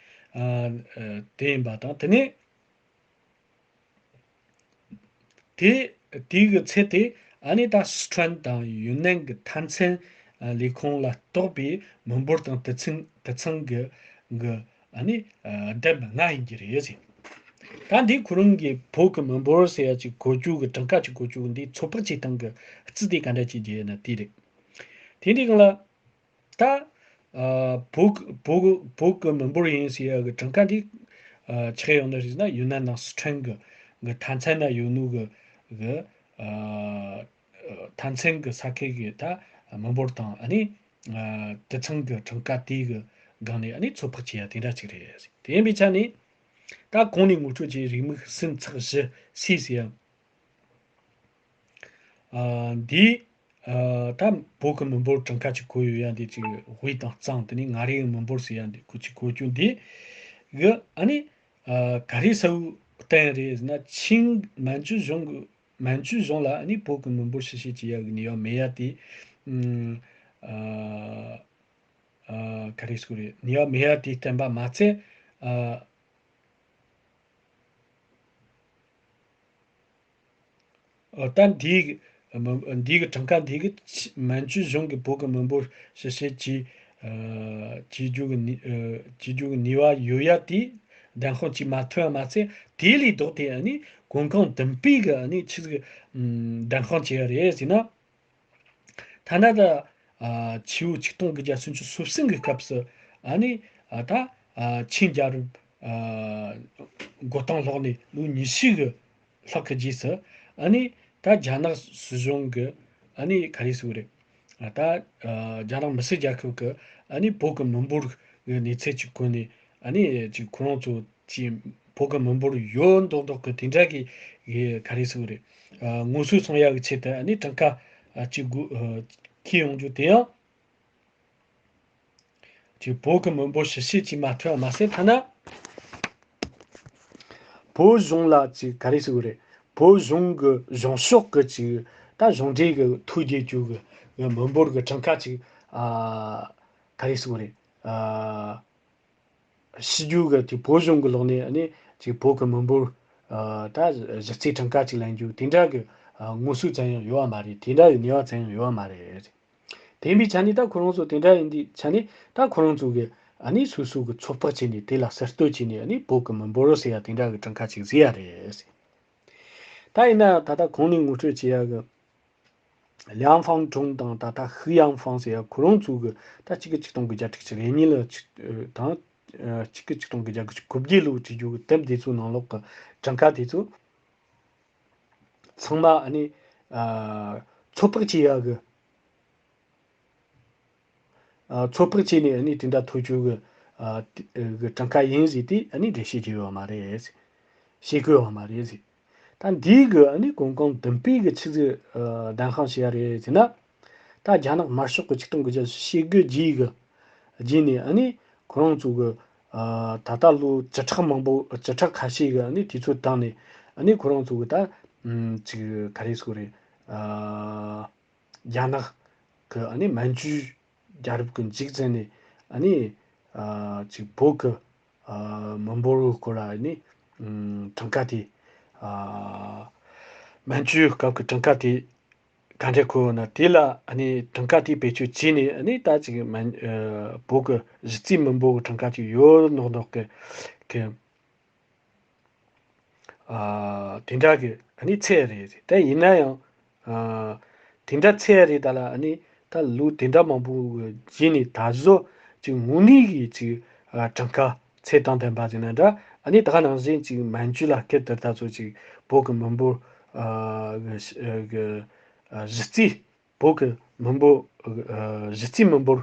ཨ་ཨ་དེ་ཡིན་པ་དང་། དེ་ནས་དེ་དེ་གི་ཚད་དེ་ཨ་ནི་ད་སི་ཁྲོན་དང་ཡུན་ནན་གྱི་ཐན་ཚན་ལས་ཁུངས་ལ་གཏོགས་པའི་མི་འབོར་དང་དུད་ཚང་དུད་ཚང་གི་གི་ཨ་ནི་ལྡབ་ལྔ་ཡིན་གྱི་རེད་ཟེར། ད་འདི་ཁོ་རང་གིས་བོད་ཀྱི་མི་འབོར་ཟེར་ཡ་ཅིག་གོ་རྒྱུ་གི་གྲངས་ཀ་ཅིག་གོ་རྒྱུ་གི་འདི་ཚོད་དཔག་བྱེད་སྟངས་ཀྱི་རྩིས་དེ་ག་འདྲ་ཅིག་བྱས་ན་དེ་རེད། དེ་འདི་གང་ལ་ད་ཨ་བོད་བོད་བོད་ཀྱི་མི་འབོར་ཡིན་ཟེར་ཡ་གི་གྲངས་ཀ་འདི་ཨ་ཆགས་ཡོང་ན་རེད་ན། ཡུན་ནན་དང་སི་ཁྲོན་གི་གི་ཐན་ཚན་ན་ཡོད་ནོ་གི་གི་ཨ་ཐན་ཚན་གི་ས་ཁུལ་གི་ད་མི་འབོར་དང་ཨ་ནི་ཨ་དུད་ཚང་གི་གྲངས་ཀ་དེ་གི་ སྒང་ནས་ཨ་ནི་ཚོད་དཔག་བྱེད་ཡ་དེ་འདྲ་ཅིག་རེད། དེ་ཡིན་པའི་ཆ་ནས་ད་གོང་ནས་ངོ་སྤྲོད་བྱས་རེའུ་མིག་གསུམ་ཚེག་བཞི་སི་ཟེར་ཡ། ཨ། འདི། ཨ། ད་བོད་ཀྱི་མི་འབོར་གྲངས་ཀ་ཅིག་གོ་ཡོད་ཡ་འདི་ཅིག་དབུས་དང་གཙང་དེ་ནས་མངའ་རིས་ཀྱི་མི་འབོར་ཟེར་ཡ་འདི་ཁོ་ཅིག་གོ་རྒྱུ་འདི། གི་ཨ་ནི། ཨ། ག་རེ་ཟེར་བསྟན་རེད་ཟེར་ན། ཆིང་མན་ཇུ་གཞུང་གི་མན་ཇུ་གཞུང་ལ་ཨ་ནི་བོད་ཀྱི་མི་འབོར་ཞིབ་བཤེར་བྱེད་ཡ་གི་ནུས་པ་མེད་ཡ་དེ། ཨ། ཨ། ག་རེ་ཟེར་དགོས་རེད། ནུས་པ་མེད་ཡ་དེ་བསྟན་པ་མ་ཚད། ཨ། ཨ། ད་འདིའི་མི་འདིའི་གྲངས་ཀ་འདི་གི་ཕྱི་མན་ཇུ་གཞུང་གི་བོད་ཀྱི་མི་འབོར་ཞིབ་བཤེར་བྱེད། ཨ། བྱེད་རྒྱུ་གི་ནུས། ཨ། བྱེད་རྒྱུ་གི་ནུས་པ་ཡོད་ཡ་དེ་བདེན་དཔང་བྱེད་མ་ཐུབ་པ་མ་ཚད། དེ་ལས་ལྡོག་སྟེ་ཨ་ནི་གོང་གོང་བདུན་པའི་གི་ཨ་ནི་ཆི་ཟིག་ཨམ། བདེན་དཔང་བྱེད་ཡ་རེད་ཟེར་ན། ཐ་ན་ད། ཨ། ཕྱི་ལོ་ཆིག་སྟོང་དགུ་བརྒྱ་སུམ་ཅུ་སོ་གསུམ་གི་སྐབས་སུ། ཨ་ནི། ཨ། ད། ཨ། ཆིང་རྒྱལ་རབས། ཨ། འགོ་སྟངས་ལྷག་ནས་ལོ་ཉི་ཤུ་གི་ལྷག་གི་རྗེས་སུ། ཨ་ནི། ད་རྒྱ་ནག་སྲིད་གཞུང་གི། ཨ་ནི་ག་རེ་ཟེར་དགོས་རེད། ཨ། ད། ཨ། རྒྱ་ནག་མི་སེར་རྒྱལ་ཁབ་ཀྱི་ཨ་ནི་བོད་ཀྱི་མི་འབོར་གྱི་གནས་ཚད་ཅིག་གོ་ནས། ཨ་ནི་ཅིག་ཁོ་རང་ཚོ་ཅིག་བོད་ཀྱི་མི་འབོར་ཡོད་མདོག་མདོག་གི་དེ་འདྲ་གི་གི་ག་རེ་ཟེར་དགོས་རེད། ཨ། ངོ་སོ་སྲུང་ཡག་གི་ཆེད་དུ་ཨ་ནི་གྲངས་ཀ་ཨ་ཅིག་དགོས། ཨ། འཁྱེར་ཡོང་རྒྱུ་དེ་ཡང་། ཅིག་བོད་ཀྱི་མི་འབོར་ཞིབ་བཤེར་བྱས་མ་ཐུབ་པ་མ་ཟད། ཐ་ན་བོད་གཞུང་ལ་ཅིག་ག་རེ་ཟེར་དགོས་རེད། བོད་གཞུང་གི་གཞུང་ཕྱོགས་ཀྱི་ཅིག་ད་གཞུང་འབྲེལ་གྱི་ཐོ་བརྒྱབ་རྒྱུ་གི་མི་འབོར་གྱི་གྲངས་ཀ་ཅིག་ཨ། ག་རེ་ཟེར་དགོས་རེད། ཨ། ཕྱི་རྒྱལ་གྱི་ཅིག་བོད་གཞུང་གི་ལོག་ནས་ཨ་ནི་ཅིག་བོད་ཀྱི་མི་འབོར། ཨ། ད་གཞི་རྩའི་གྲངས་ཀ་ཅིག་ལེན་རྒྱུ་དེ་འདྲ་གི་ཨ་ངོ་སོ་ཙམ་ཡང་ཡོད་པ་མ་རེད། དེ་འདྲ་གི་ནུས་པ་ཙམ་ཡང་ཡོད་པ་མ་རེད། དེ་ཡིན་པའི་ཆ་ནས་ད་ཁོ་རང་ཚོ་དེ་འདྲ་ཡིན་དུས་ཆ་ནས། ད་ཁོ་རང་ཚོ་གི་ཨ་ནི་སོ་སོ་གི་ཚོད་དཔག་བྱས་ནས། དེ་ལ་གསར་གཏོད་བྱས་ནས་ཨ་ནི་བོད་ཀྱི་མི་འབོར་ཟེར་ཡ་དེ་འདྲ་གི་གྲངས་ཀ་ཅིག་བཟོས་ཡ་རེད། ད་ཡིན་ན་ད་ལྟ་གོང་ནས་ངོ་སྤྲོད་བྱས་ཡ་གི། ལིའང་ཧྥང་ཀྲུང་དང་ད་ལྟ་ཧུའུ་ཡང་ཧྥང་ཟེར་ཡ་ཁོ་རང་ཚོ་གི་ད་གཅིག་གི་ཆིག་སྟོང་དགུ་བརྒྱ་དྲུག་ཅུ་རེ་གཉིས་ལ་ཅིག་དང་། ཨ། གཅིག་གི་ཆིག་སྟོང་དགུ་བརྒྱ་དགུ་བཅུ་གོ་བརྒྱད་ལོ་བྱེད་རྒྱུ་གི་དེབ་དེ་ཚོའི་ནང་ལོགས་ཀྱི་གྲངས་ཀ་དེ་ཚོ་ཚང་མ་ཨ་ནི། ཨ། ཚོད་དཔག་བྱེད་ཡ་གི། ཨ། ཚོད་དཔག་བྱས་ནས་ཨ་ནི་དེ་འདྲ་ཐོབ་རྒྱུ་གི། ཨ། དེ་གི་གྲངས་ཀ་ཡིན་ཟེར་དེ་ཨ་ནི་འགྲེལ་བཤད་བྱས་ཡོད་མ་རེད། བཤད་གི་ཡོད་མ་རེད་ཟེར། ད་འདི་གི་ཨ་ནི་གོང་གོང་བདུན་པའི་གི་ཆི་ཟིག་ཨ། བདེན་དཔང་བྱེད་ཡ་རེད་ཟེར་ན། ད་རྒྱ་ནག་དམར་ཤོག་གི་ཆིག་སྟོང་དགུ་བརྒྱ་ཞེ་དགུ་རྗེས་གི་རྗེས་ནས་ཨ་ནི་ཁོ་རང་ཚོ་གི། ཨ། ད་ལྟ་ལོ་བཅུ་ཕྲག་མང་པོ། བཅུ་ཕྲག་ཁ་ཤས་གི་ཨ་ནི་དུས་ཚོད་བཏང་ནས་ཨ་ནི་ཁོ་རང་ཚོ་གི་ད་ཅིག་ག་རེ་ཟེར་དགོས་རེད། ཨ། རྒྱ་ནག་གི་ཨ་ནི་མན་ཇུ་རྒྱལ་རབས་ཀྱི་མཇུག་རྫོགས་ནས་ཨ་ནི། ཨ། ཅིག་བོད་ཀྱི། ཨ། མི་འབོར་སྐོར་ལ་ཨ་ནི། ཨམ། གྲངས་ཀ་དེ། ཨ། མན་ཇུའི་སྐབས་ཀྱི་གྲངས་ཀ་དེ་ག་འདྲ་འཁོད་ཡོད་ན། དེ་ལ་ཨ་ནི་གྲངས་ཀ་དེ་བེད་སྤྱོད་བྱས་ནས་ཨ་ནི་ད་ཅིག་མན། ཨ། བོད་ཀྱི་གཞི་རྩའི་མི་འབོར་གྱི་གྲངས་ཀ་ཅིག་ཡོད་མདོག་མདོག་གི་གི། ཨ། དེ་འདྲ་གི་ཨ་ནི་ཚད་རེད། ད་ཡིན་ན་ཡང་། ཨ། དེ་འདྲ་ཚད་རེད། ད་ལ་ཨ་ནི་ད་ལོ་དེ་འདྲ་མང་པོ་གི་རྗེས་ནས་ད་གཟོད་ཅིག་དངོས་གནས་ཀྱི་ཅིག་ཨ། གྲངས་ཀ་ཚད་དང་ལྡན་པ་ཟེར་ན་འདྲ། ཨ་ནི་ད་ག་ནང་བཞིན་ཅིག་མན་ཇུ་ལ་སྐད་བསྡུར་ད་ཚོད་ཅིག་བོད་ཀྱི་མི་འབོར། ཨ། གི་གི། ཨ། གཞི་རྩའི། བོད་ཀྱི་མི་འབོར། ཨ། གཞི་རྩའི་མི་འབོར་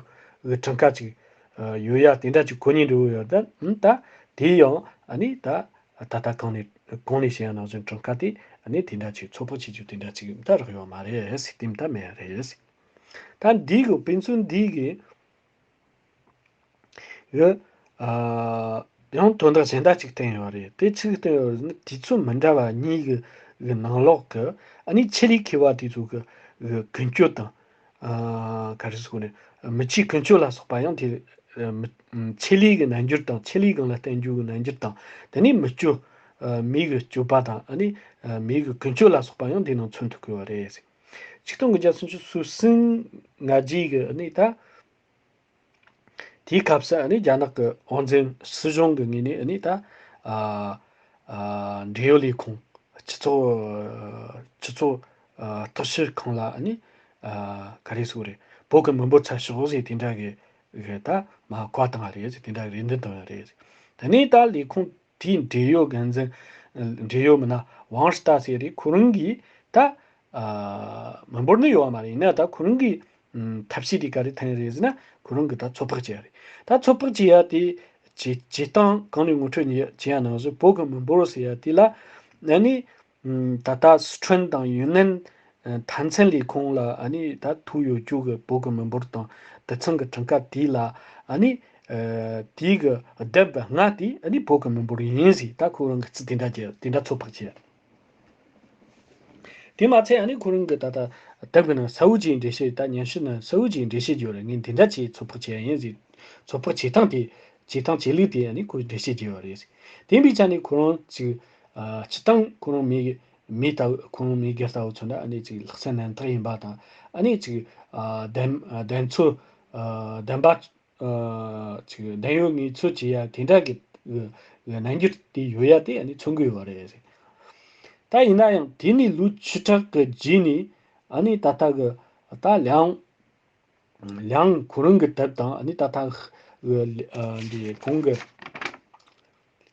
གྱི་གྲངས་ཀ་ཅིག་ཨ། ཡོད་ཡ་དེ་འདྲ་ཅིག་གོ་སྙིང་འདོད་ཡོད་ད། ཨ། ད་དེ་ཡང་ཨ་ནི་ད་ད་ལྟ་གོང་ནས་གོང་ནས་བཤད་ཡ་ནང་བཞིན་གྲངས་ཀ་དེ་ཨ་ནི་དེ་འདྲ་ཅིག་ཚོད་དཔག་བྱེད་རྒྱུ་དེ་འདྲ་ཅིག་ད་རག་ཡོད་མ་རེད་ཟེར། དེ་ད་མེད་རེད་ཟེར། ད་འདི་གི་དཔེ་མཚོན་འདི་གི། གི། ཨ། ཡང་དོན་དག་གཞན་དག་ཅིག་བསྟན་ཡོད་རེད། དེ་ཆི་ཟིག་བསྟན་ཡོད་རེད་ཟེར་ན། དུས་ཚོད་མི་འདྲ་བ་གཉིས་ཀྱི་གི་ནང་ལོགས་ཀྱི་ཨ་ནི་ཆེད་ལས་མཁས་པ་དེ་ཚོ་གི་གི་ཀུན་སྤྱོད་དང་། ཨ། ག་རེ་ཟེར་དགོས་རེད། མི་ཆོས་ཀུན་སྤྱོད་ལ་སོགས་པ་ཡང་དེ། ཨ། མི། ཆེད་ལས་ཀྱི་རྣལ་འབྱོར་དང་། ཆེད་ལས་སྒང་ལ་བསྟེན་རྒྱུ་གི་རྣལ་འབྱོར་དང་། དེ་ནས་མི་སྤྱོད། ཨ། མི་གི་སྤྱོད་པ་དང་། ཨ་ནི། ཨ། མི་གི་ཀུན་སྤྱོད་ལ་སོགས་པ་ཡང་དེ་ནང་མཚོན་ཐུབ་དགོས་པ་རེད། ཆིག་སྟོང་དགུ་བརྒྱ་སུམ་ཅུ་སོ་གསུམ་སྔ་རྗེས་ཀྱི་ཨ་ནི་ད། དེའི་སྐབས་སུ་ཨ་ནི་རྒྱ་ནག་གི་དབང་འཛིན་སྲིད་གཞུང་གི་ངོས་ནས་ཨ་ནི་ད། ཨ། ཨ། འབྲེལ་ཡོད་ལས་ཁུངས། སྤྱི་ཚོགས། སྤྱི་ཚོགས། ཨ། བརྟག་ཞིབ་ཁང་ལ་ཨ་ནི། ཨ། ག་རེ་ཟེར་དགོས་རེད། བོད་ཀྱི་མི་འབོར་ཚར་ཤོག་ཟེར་དེ་འདྲ་གི་གི་ད་མར་བཀའ་བཏང་བ་རེད་ཟེར། དེ་འདྲ་གི་རེ་འདུན་བཏང་བ་རེད་ཟེར། དེ་ནས་ད་ལས་ཁུངས་དེའི་འབྲེལ་ཡོད་འགན་འཛིན། འབྲེལ་ཡོད་མི་སྣ་ཝང་ཧྲི་ཏཱ་ཟེར་རེད། ཁོ་རང་གིས་ད། ཨ། མི་འབོར་ནི་ཡོད་པ་མ་རེད། ཡིན་ན་ད་ཁོ་རང་གིས། ཐབས་ཤེས་དེ་ག་རེ་འཐེན་རེད་ཟེར་ན། ཁོ་རང་གིས་ད་ཚོད་དཔག་བྱས་རེད། ད་ཚོད་དཔག་བྱས་ཡ་དེ་བྱེད་བྱེད་སྟངས་གང་ནས་ངོ་སྤྲོད་བྱས་ཡ་ནང་བཞིན། བོད་ཀྱི་མི་འབོར་ཟེར་ཡ་དེ་ལ་ཨ་ནི། ད་ལྟ་སི་ཁྲོན་དང་ཡུན་ནན་མཐའ་མཚམས་ལས་ཁུངས་ལ་ཨ་ནི་ད་ཐུག་ཡོད་རྒྱུ་གི་བོད་ཀྱི་མི་འབོར་དང་དུད་ཚང་གི་གྲངས་ཀ་དེ་ལ་ཨ་ནི། དེའི་གི་ལྡབ་ལྔ་དེ་ཨ་ནི་བོད་ཀྱི་མི་འབོར་ཡིན་ཟེར། ད་ཁོ་རང་གིས་རྩིས་དེ་འདྲ་བྱས། དེ་འདྲ་ཚོད་དཔག་བྱས། དེ་མ་ཚད་ཨ་ནི་ཁོ་རང་གིས་ད་ལྟ་ལྡབ་གི་ནང་གསལ་བོ་བྱས་འགྲེལ་བཤད། ད་སྙན་ཞུ་ནང་གསལ་བོ་བྱས་འགྲེལ་བཤད་བརྒྱབ་རེད། ངས་འདི་འདྲ་བྱས་ཚོད་དཔག་བྱས་ཡིན་ཟེར། ཚོད་དཔག་བྱེད་སྟངས་དེ། བྱེད་སྟངས་བྱེད་ལུགས་དེ་ཨ་ནི་ཁོས་འགྲེལ་བཤད་བརྒྱབ་ཡོད་རེད། དེ་ཡིན་པའི་ཆ་ནས་ཁོ་རང་ཅིག་ཨ། སྤྱིར་བཏང་ཁོ་རང་མི་མི་ལྟ་བུ། ཁོ་རང་མི་སྒེར་ལྟ་བུ་མཚོན་ན་ཨ་ནི་ཅིག་ལག་རྩལ་རྣམ་དག་ཡིན་པ་དང་། ཨ་ནི་ཅིག་ཨ། གདམ་གདམ་ཚོད། ཨ། གདམ་པ། ཨ། ཅིག་གདམ་གཡོག་ངལ་རྩོལ་བྱེད་ཡ་དེ་འདྲ་གི་གི་གི་རྣམ་འགྱུར་དེ་ཡོད་ཡ་དེ་ཨ་ནི་མཚོན་གྱི་ཡོད་རེད། ད་ཡིན་ན་ཡང་དེ་ནས་ལོ་བཅུ་ཕྲག་གི་རྗེས་ནས་ཨ་ནི་ད་ལྟ་གི་ད་ལིའང་། ལིའང་ཁོ་རང་གི་དེབ་དང་། ཨ་ནི་ད་ལྟ་ཨ། འདི་གོང་གི་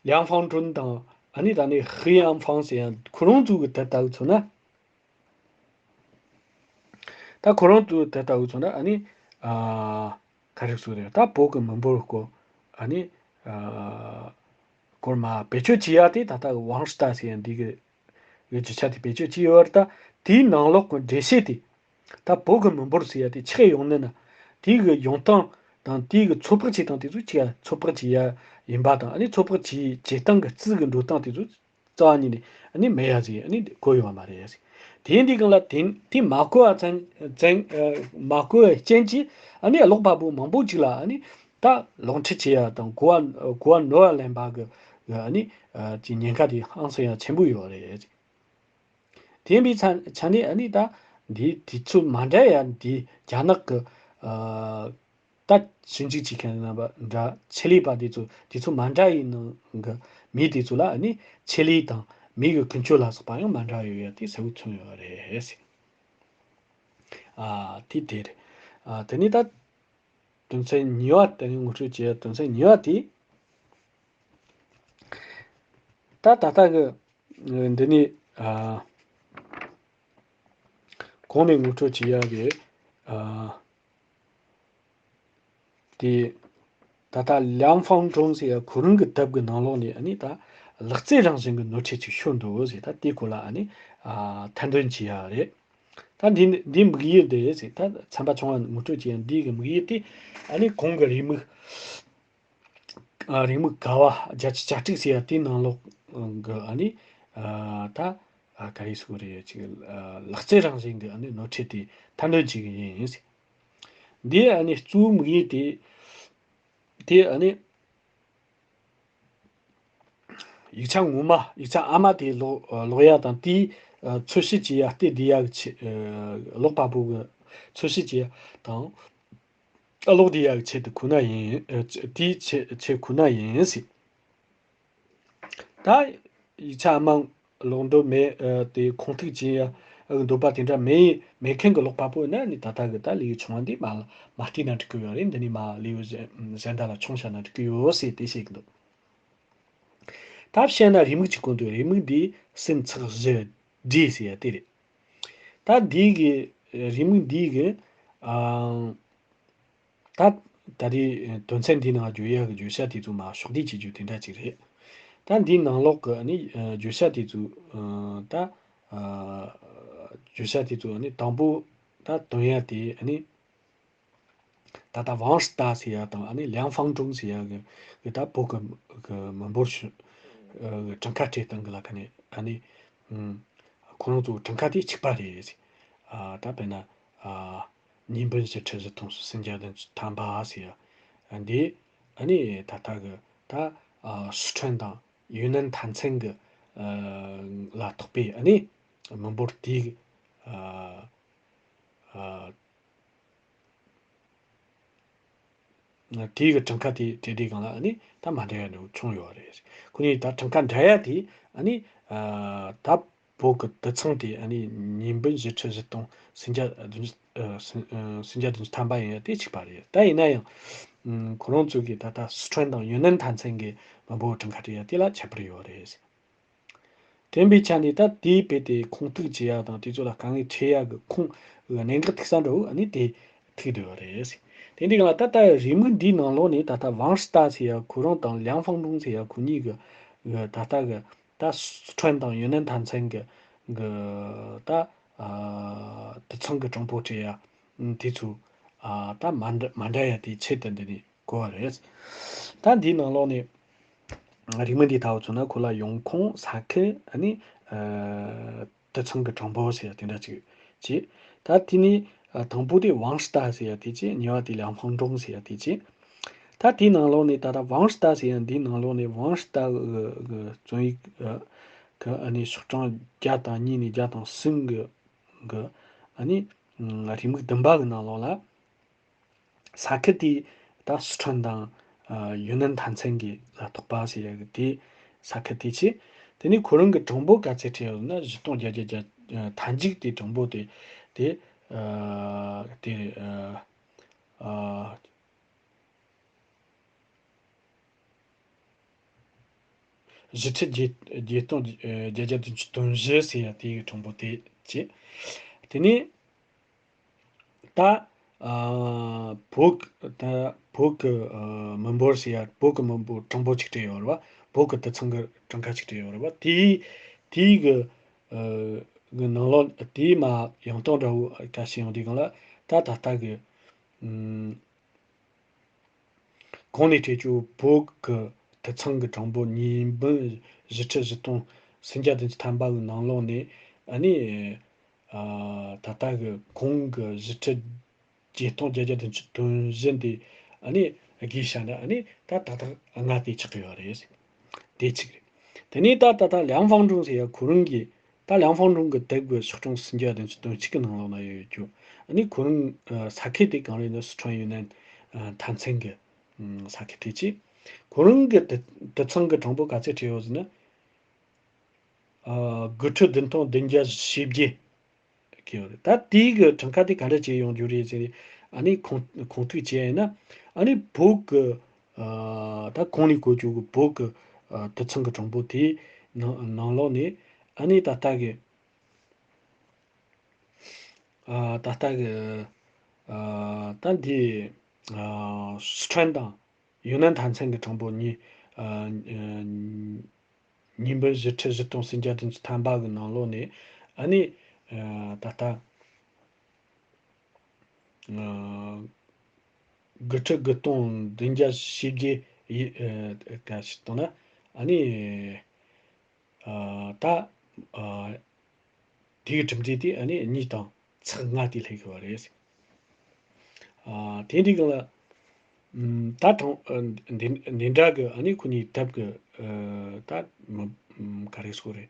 ལིའང་ཧྥང་ཀྲུན་དང་། ཨ་ནི་ད་ནི་ཧི་ཡང་ཧྥང་ཟེར་ཡ་ཁོ་རང་ཚོ་གི་དེབ་ལྟ་བུ་མཚོན་ན། ད་ཁོ་རང་ཚོ་གི་དེབ་ལྟ་བུ་མཚོན་ན་ཨ་ནི། ཨ། ག་རེ་ཟེར་དགོས་རེད། ད་བོད་ཀྱི་མི་འབོར་སྐོར། ཨ་ནི། ཨ། སྐོར་མ་བེད་སྤྱོད་བྱེད་ཡ་དེ་ད་ལྟ་ཝང་ཧྲི་ཏ་ཟེར་ཡ་འདི་གི་གི་རྒྱུ་ཆ་དེ་བེད་སྤྱོད་བྱས་ཡོད་རེད། ད་དེའི་ནང་ལོགས་ཀྱི་འགྲེལ་བཤད་དེ། ད་བོད་ཀྱི་མི་འབོར་ཟེར་ཡ་དེ་ཆི་གི་ཡོང་ནི་ན། དེའི་གི་ཡོང་སྟངས་དང་། དེའི་གི་ཚོད་དཔག་བྱེད་སྟངས་དེ་ཚོ་ཅིག་ཚོད་དཔག་བྱེད་ཡ་ཡིན་པ་དང་། ཨ་ནི་ཚོད་དཔག་བྱེད་བྱེད་སྟངས་ཀྱི་རྩིས་ཀྱི་འགྲོ་སྟངས་དེ་ཚོ་རྩ་བ་ཉིད་ནས་ཨ་ནི་མེད་ཡ་ཟིག་ཨ་ནི་གོ་ཡོང་བ་མ་རེད་ཟིག་དེ་འདི་གང་ལ་དེ་དེ་མ་གོ་བ་ཙང་ཙང་། ཨ། མ་གོ་བའི་རྐྱེན་གྱིས་ཨ་ནི་ཀློག་པ་པོ་མང་པོ་ཅིག་ལ་ཨ་ནི་ད་ལོག་འཁྲིད་བྱེད་ཡ་དང་། གོ་བ་གོ་བ་ནོར་བ་ལེན་པ་གི་ཨ་ནི་ཨ་ཅིག་ཉེན་ཁ་དེ་ཧང་སང་ཡ་ཆེན་པོ་ཡོད་རེད། དེ་ཡིན་པའི་ཆ་ཆ་ནས་ཨ་ནི་ད་འདི་དུས་ཚོད་མ་འདྲ་ཡ་འདི་རྒྱ་ནག་གི་ཨ་ད་ཞིབ་འཇུག་བྱེད་མཁན་རྣམ་པ་འདྲ། ཆེད་ལས་པ་དེ་ཚོ་དུས་ཚོད་མ་འདྲ་ཡི་ནང་གི་མི་དེ་ཚོ་ལ་ཨ་ནི་ཆེད་ལས་དང་མི་གི་ཀུན་སྤྱོད་ལ་སོགས་པ་ཡང་མ་འདྲ་ཡོད་ཡ་དེ་གསལ་བོ་མཚོན་ཡོད་རེད། ཨ། དེ་དེ་རེད། ཨ། དེ་ནས་ད་དོན་ཚན་གཉིས་པ། དེ་ནས་ངོ་སྤྲོད་བྱས་དོན་ཚན་གཉིས་པ་དེ། ད་ད་ལྟ་གི་འདི་ནས་ཨ་གོང་ནས་ངོ་སྤྲོད་བྱེད་ཡ་གི་ཨ་དེ། ད་ལྟ་ལིའང་ཧྥང་ཀྲུན་ཟེར་ཡ་ཁོ་རང་གི་དེབ་ཀྱི་ནང་ལོགས་ནས་ཨ་ནི་ད་ལག་རྩལ་རང་བཞིན་གྱི་ནོར་འཁྲུལ་ཅིག་ཤོར་འདུག་ཟེར། ད་དེ་སྐོར་ལ་ཨ་ནི་ཨ་ཐེར་འདོན་བྱེད་ཡ་རེད། ད་འདི་འདིའི་དམིགས་ཡུལ་དེ་ཟེར། ད་ཚན་པ་ཆུང་བ་ངོ་སྤྲོད་བྱེད་ཡ་འདི་གི་དམིགས་ཡུལ་དེ་ཨ་ནི་གོང་གི་རེའུ་མིག་ཨ། རེའུ་མིག་ག་བ་བརྒྱད་ཅུ་གྱ་དྲུག་ཟེར་ཡ་དེའི་ནང་ལོགས་ཀྱི་ཨ་ནི་ཨ་ད་ཨ་ག་རེ་ཟེར་དགོས་རེད། ཅིག་ཨ་ལག་རྩལ་རང་བཞིན་གྱི་ཨ་ནི་ནོར་འཁྲུལ་དེ་ཐེར་འདོན་བྱེད་ཀྱི་ཡིན་ཟེར། འདི་ཨ་ནི་གཙོ་བོ་དམིགས་ཡུལ་དེ་དེ་ཨ་ནི་ཡིག་ཆ་ངོ་མ། ཡིག་ཆ་ཨ་མ་དེ་ཀློག་ཀློག་ཡ་དང་། དེའི་ཨ་འཚོལ་ཞིབ་བྱེད་ཡ། དེ་བསྡུ་ཡ་གི་ཆེད། ཨ་ཀློག་པ་པོ་གི་འཚོལ་ཞིབ་བྱེད་ཡ་དང་། ཀློག་བསྡུ་ཡག་ཆེད་དུ་ཁོ་ན་ཡིན། ཨ་ཅི་དེའི་ཆེད་ཆེད་ཁོ་ན་ཡིན་ཟེར། ད་ཡིག་ཆ་མང་ཀློག་འདོད་མེད། ཨ་དེ་ཁུངས་གཏུག་བྱེད་ཡ་འདོད་པ་དེ་འདྲ་མེད་མེད་མཁན་གྱི་ཀློག་པ་པོ་ཡིན་ན་ནི། ད་ལྟ་གི་ད་ལེའུ་ཆུང་བ་འདི་མ་མ་བལྟས་ན་འགྲིག་གི་ཡོད་རེད། འདི་ནས་མ་ལེའུ་གཞན་གཞན་དག་ལ་མཆོང་བཞག་ན་འགྲིག་གི་ཡོད་ཟེར་དེ་བཤད་གི་འདུག་ད་བཤད་ན་རེའུ་མིག་གཅིག་གོ་འདུག་རེའུ་མིག་འདི་ཟིན་ཚེག་བཞི་བྲིས་ཟེར་ཡ་དེ་རེད། ད་འདི་གི་རེའུ་མིག་འདི་གི་ཨང་། ད་ད་རེས་དོན་ཚན་འདིའི་ནང་བརྗོད་ཡག་གི་བརྗོད་བྱ་དེ་ཚོ་མར་ཕྱོགས་བསྡུས་བྱེད་རྒྱུ་དེ་འདྲ་ཅིག་རེད། ད་འདིའི་ནང་ལོགས་ཀྱི་ཨ་ནི་ཨ་བརྗོད་བྱ་དེ་ཚོ་ཨ་ད་ཨ་བརྗོད་བྱ་དེ་ཚོ་ཨ་ནི་དང་པོ་ད་འདོན་ཡ་དེ་ཨ་ནི་ད་ལྟ་ཝང་ཧྲི་ཏ་ཟེར་ཡ་དང་ཨ་ནི་ལིའང་ཧྥང་ཀྲུང་ཟེར་ཡ་གི་གི་ད་བོད་ཀྱི་གི་མི་འབོར་ཞུ་ཨ་གྲངས་ཀ་སྤྲད་སྟངས་གི་ལ་ཁ་ནས་ཨ་ནི་ཨ་ཁོ་རང་ཚོ་གྲངས་ཀ་དེ་གཅིག་པ་རེད། ཨ་ད་དཔེར་ན་ཨ། ཉིས་འབུམ་བཞི་ཁྲི་བཞི་སྟོང་སུམ་བརྒྱ་བདུན་ཅུ་ཐམ་པ་ཟེར་ཡ། འདི་ཨ་ནི་ད་ལྟ་གི་ད་ཨ་སི་ཁྲོན་དང་ཡུན་ནན་མཐའ་མཚམས་གི་ཨ་ལ་གཏོགས་པའི་ཨ་ནི་མི་འབོར་དེའི་ཨ་ཨ་དེའི་གི་གྲངས་ཀ་དེ་གྲས་དེ་སྒང་ལ་ཨ་ནི་ད་མ་འདྲ་ཡ་འདྲ་བོ་བྱུང་ཡོད་རེད། ཁོ་གཉིས་ད་གྲངས་ཀ་འདྲ་ཡ་དེ་ཨ་ནི་ཨ་ད། བོད་ཀྱི་དུད་ཚང་དེ་ཨ་ནི་ཉིས་འབུམ་བཞི་ཁྲི་བཞི་སྟོང་སུམ་བརྒྱ་བདུན་ཨ་སུམ་ཨ་སུམ་བརྒྱ་བདུན་ཅུ་ཐམ་པ་ཡིན་ཡ་དེ་གཅིག་པ་རེད། ད་ཡིན་ན་ཡང་ཨ་ཁོ་རང་ཚོ་གིས་ད་ལྟ་སི་ཁྲོན་དང་ཡུན་ནན་མཐའ་མཚམས་ཀྱི་མི་འབོར་གྲངས་ཀ་སྤྲད་ཡ་དེ་ལ་ཁྱད་པར་ཡོད་རེད། དེ་ཡིན་པའི་ཆ་ནས་ད་དེའི་བེད་དེ་ཁུངས་གཏུག་བྱེད་ཡ་དང་དེ་ཚོ་ལ་དཀའ་ངལ་འཕྲད་ཡ་གི་ཁུངས་གནད་འགག་ཐུག་ས་འདྲ་བོ་ཨ་ནི་དེ་ ཐུག་བསྡད་པ་རེད། དེ་འདྲའི་སྒང་ལ་ད་ལྟ་རེའུ་མིག་འདིའི་ནང་ལོགས་ནས་ད་ལྟ་ཝང་ཧྲི་ཏཱ་ཟེར་ཡ་ཁོ་རང་དང་ལིའང་ཧྥང་ཀྲུང་ཟེར་ཡ་ཁོ་གཉིས་ཀྱི་གི་ད་ལྟ་གི་ད་སི་ཁྲོན་དང་ཡུན་ནན་ཐང་ཆེན་གྱི་གི་ད་ཨ་དུད་ཚང་གི་གྲངས་འབོར་སྤྲད་ཡ་དེ་ཚོ་ཨ་ད་མ་འདྲ་མ་འདྲ་ཡ་དེ་ཆེད་དུ་འདི་ནས་གོ་བ་རེད། ད་འདིའི་ནང་ལོགས་ནས་རེའུ་མིག་འདི་ལྟ་བུ་མཚོན་ན་ཁོ་ལ་ཡོང་ཁུངས། ས་ཁུལ། ཨ་ནི་ཨ་དུད་ཚང་གི་གྲངས་འབོར་ཟེར་ཡ་དེ་འདྲ་ཅིག་བྱས། ད་དེ་ནས་ཨ་དང་པོ་དེ་ཝང་ཧྲི་ཏཱ་ཟེར་ཡ་དེ་བྱས། གཉིས་པ་དེ་ལིའང་ཧྥང་ཀྲུང་ཟེར་ཡ་དེ་བྱས། ད་དེའི་ནང་ལོགས་ནས་ད་ལྟ་ཝང་ཧྲི་ཏཱ་ཟེར་ཡ་འདིའི་ནང་ལོགས་ནས་ཝང་ཧྲི་ཏཱ་གི་གི་རྩོམ་ཡིག་གི་ཨ་ནི་ཤོག་གྲངས་བརྒྱ་དང་གཉིས་ནས་བརྒྱ་དང་གསུམ་གི་གི་ཨ་ནི་ཨ་རེའུ་མིག་བདུན་པ་གི་ནང་ལོགས་ལ། ས་ཁུལ་དེ་ད་སི་ཁྲོན་དང་ཨ་ཡུན་ནན་ཐང་ཆེན་གྱི་ལ་ཐོགས་པ་ཟེར་ཡ་གི་དེ་ས་ཁུལ་དེ་བྱས། དེ་ནས་ཁོ་རང་གི་གྲངས་འབོར་ག་ཚད་སྤྲད་ཡོད་ན་བཞི་སྟོང་བརྒྱད་བརྒྱ་བརྒྱད་ཨ་མཐའ་མཇུག་དེ་གྲངས་འབོར་དེ་དེ་ཨ་དེ་ཨ་ཨ་བཞི་ཁྲི་བརྒྱད་བརྒྱད་སྟོང་བརྒྱད་བརྒྱ་བདུན་ཅུ་དོན་བཞི་ཟེར་ཡ་དེ་གི་གྲངས་འབོར་དེ་བྱས། དེ་ནས་ད་ཨ་བོད་ཀྱི་ད་བོད་ཀྱི་ཨ་མི་འབོར་ཟེར་ཡ། བོད་ཀྱི་མི་འབོར་གྲངས་འབོར་གཅིག་སྤྲད་ཡོད་རེད་པ། བོད་ཀྱི་དུད་ཚང་གི་གྲངས་ཀ་གཅིག་སྤྲད་ཡོད་རེད་པ། དེའི་དེའི་གི་ཨ་གི་ནང་ལོགས་དེའི་མ་ཡང་སྟོང་འདྲ་བོ་ཁ་ཤས་ཡོང་དུས་སྒང་ལ་ད་ད་ལྟ་གི་ཨམ། གོང་ནས་སྤྲད་རྒྱུ་བོད་ཀྱི་དུད་ཚང་གི་གྲངས་འབོར་ཉིས་འབུམ་བཞི་ཁྲི་བཞི་སྟོང་སུམ་བརྒྱ་བདུན་ཅུ་ཐམ་པ་གི་ནང་ལོགས་ནས་ཨ་ནི་ཨ་ད་ལྟ་གི་གོང་གི་བཞི་ཁྲི་བརྒྱད་སྟོང་བརྒྱད་བརྒྱ་བདུན་ཅུ་དོན་བཞི་འདི་ཨ་ནི་བགོས་བཞག་ན་ཨ་ནི་ད་ཏག་ཏག་ལྔ་དེ་ཆགས་ཀྱི་ཡོད་རེད། དེ་གཅིག་རེད། དེ་ནས་ད་ད་ལྟ་ལིའང་ཧྥང་ཀྲུང་ཟེར་ཡ་ཁོ་རང་གི་ད་ལིའང་ཧྥང་ཀྲུང་གི་དེབ་གི་ཤོག་གྲངས་སུམ་བརྒྱ་བདུན་ཅུ་དོན་གཅིག་གི་ནང་ལོགས་ན་ཡོད་རྒྱུ། ཨ་ནི་ཁོ་རང་ཨ་ས་ཁུལ་དེ་གང་རེད་ན་སི་ཁྲོན་ཡུན་ནན་ཨ་ཐང་ཆེན་གི་ཨ་ས་ཁུལ་དེ་བྱས། ཁོ་རང་གི་དུད་དུད་ཚང་གི་གྲངས་འབོར་ག་ཚད་སྤྲད་ཡོད་ཟེར་ན། ཨ་དགུ་ཁྲི་བདུན་སྟོང་བདུན་བརྒྱ་བཞི་བརྒྱད་གི་ཡོད་རེད། ད་དེའི་གི་གྲངས་ཀ་དེ་ག་འདྲ་བྱས་ཡོང་རྒྱུ་རེད་ཟེར་ནས་ཨ་ནི་ཁུངས་ཁུངས་གཏུགས་བྱས་ཡིན་ན། ཨ་ནི་བོད་གི་ཨ་ད་གོང་ནས་གོ་རྒྱུ་གི་བོད་གི་ཨ་དུད་ཚང་གི་གྲངས་འབོར་དེའི་ནང་ནང་ལོགས་ནས་ཨ་ནི་ད་ལྟ་གི་ཨ་ད་ལྟ་གི་ཨ་ད་འདི་ཨ་སི་ཁྲོན་དང་ཡུན་ནན་ཐང་ཆེན་གྱི་གྲངས་འབོར་ཉིས་ཨ་ཨ་ཉིས་འབུམ་བཞི་ཁྲི་བཞི་སྟོང་སུམ་བརྒྱ་བདུན་ཅུ་ཐམ་པ་གི་ནང་ལོགས་ནས་ཨ་ནི་ཨ་ད་ལྟ་ཨ་དགུ་ཁྲི་དགུ་སྟོང་བདུན་བརྒྱ་བཞི་བརྒྱད་ཡི་ཨ་ག་ཞིག་བཏང་ན་ཨ་ནི་ཨ་ད་ཨ་དེའི་གྲུབ་འབྲས་དེ་ཨ་ནི་གཉིས་དང་ཚེག་ལྔ་དེ་སླེབས་ཡོད་རེད། ཨ་དེ་འདྲའི་སྒང་ལ་ཨམ་ད་དང་ཨ་འདི་འདི་འདྲ་གི་ཨ་ནི་ཁོ་གཉིས་དེབ་གི་ཨ་ད་མ་ཨམ་ག་རེ་ཟེར་དགོས་རེད།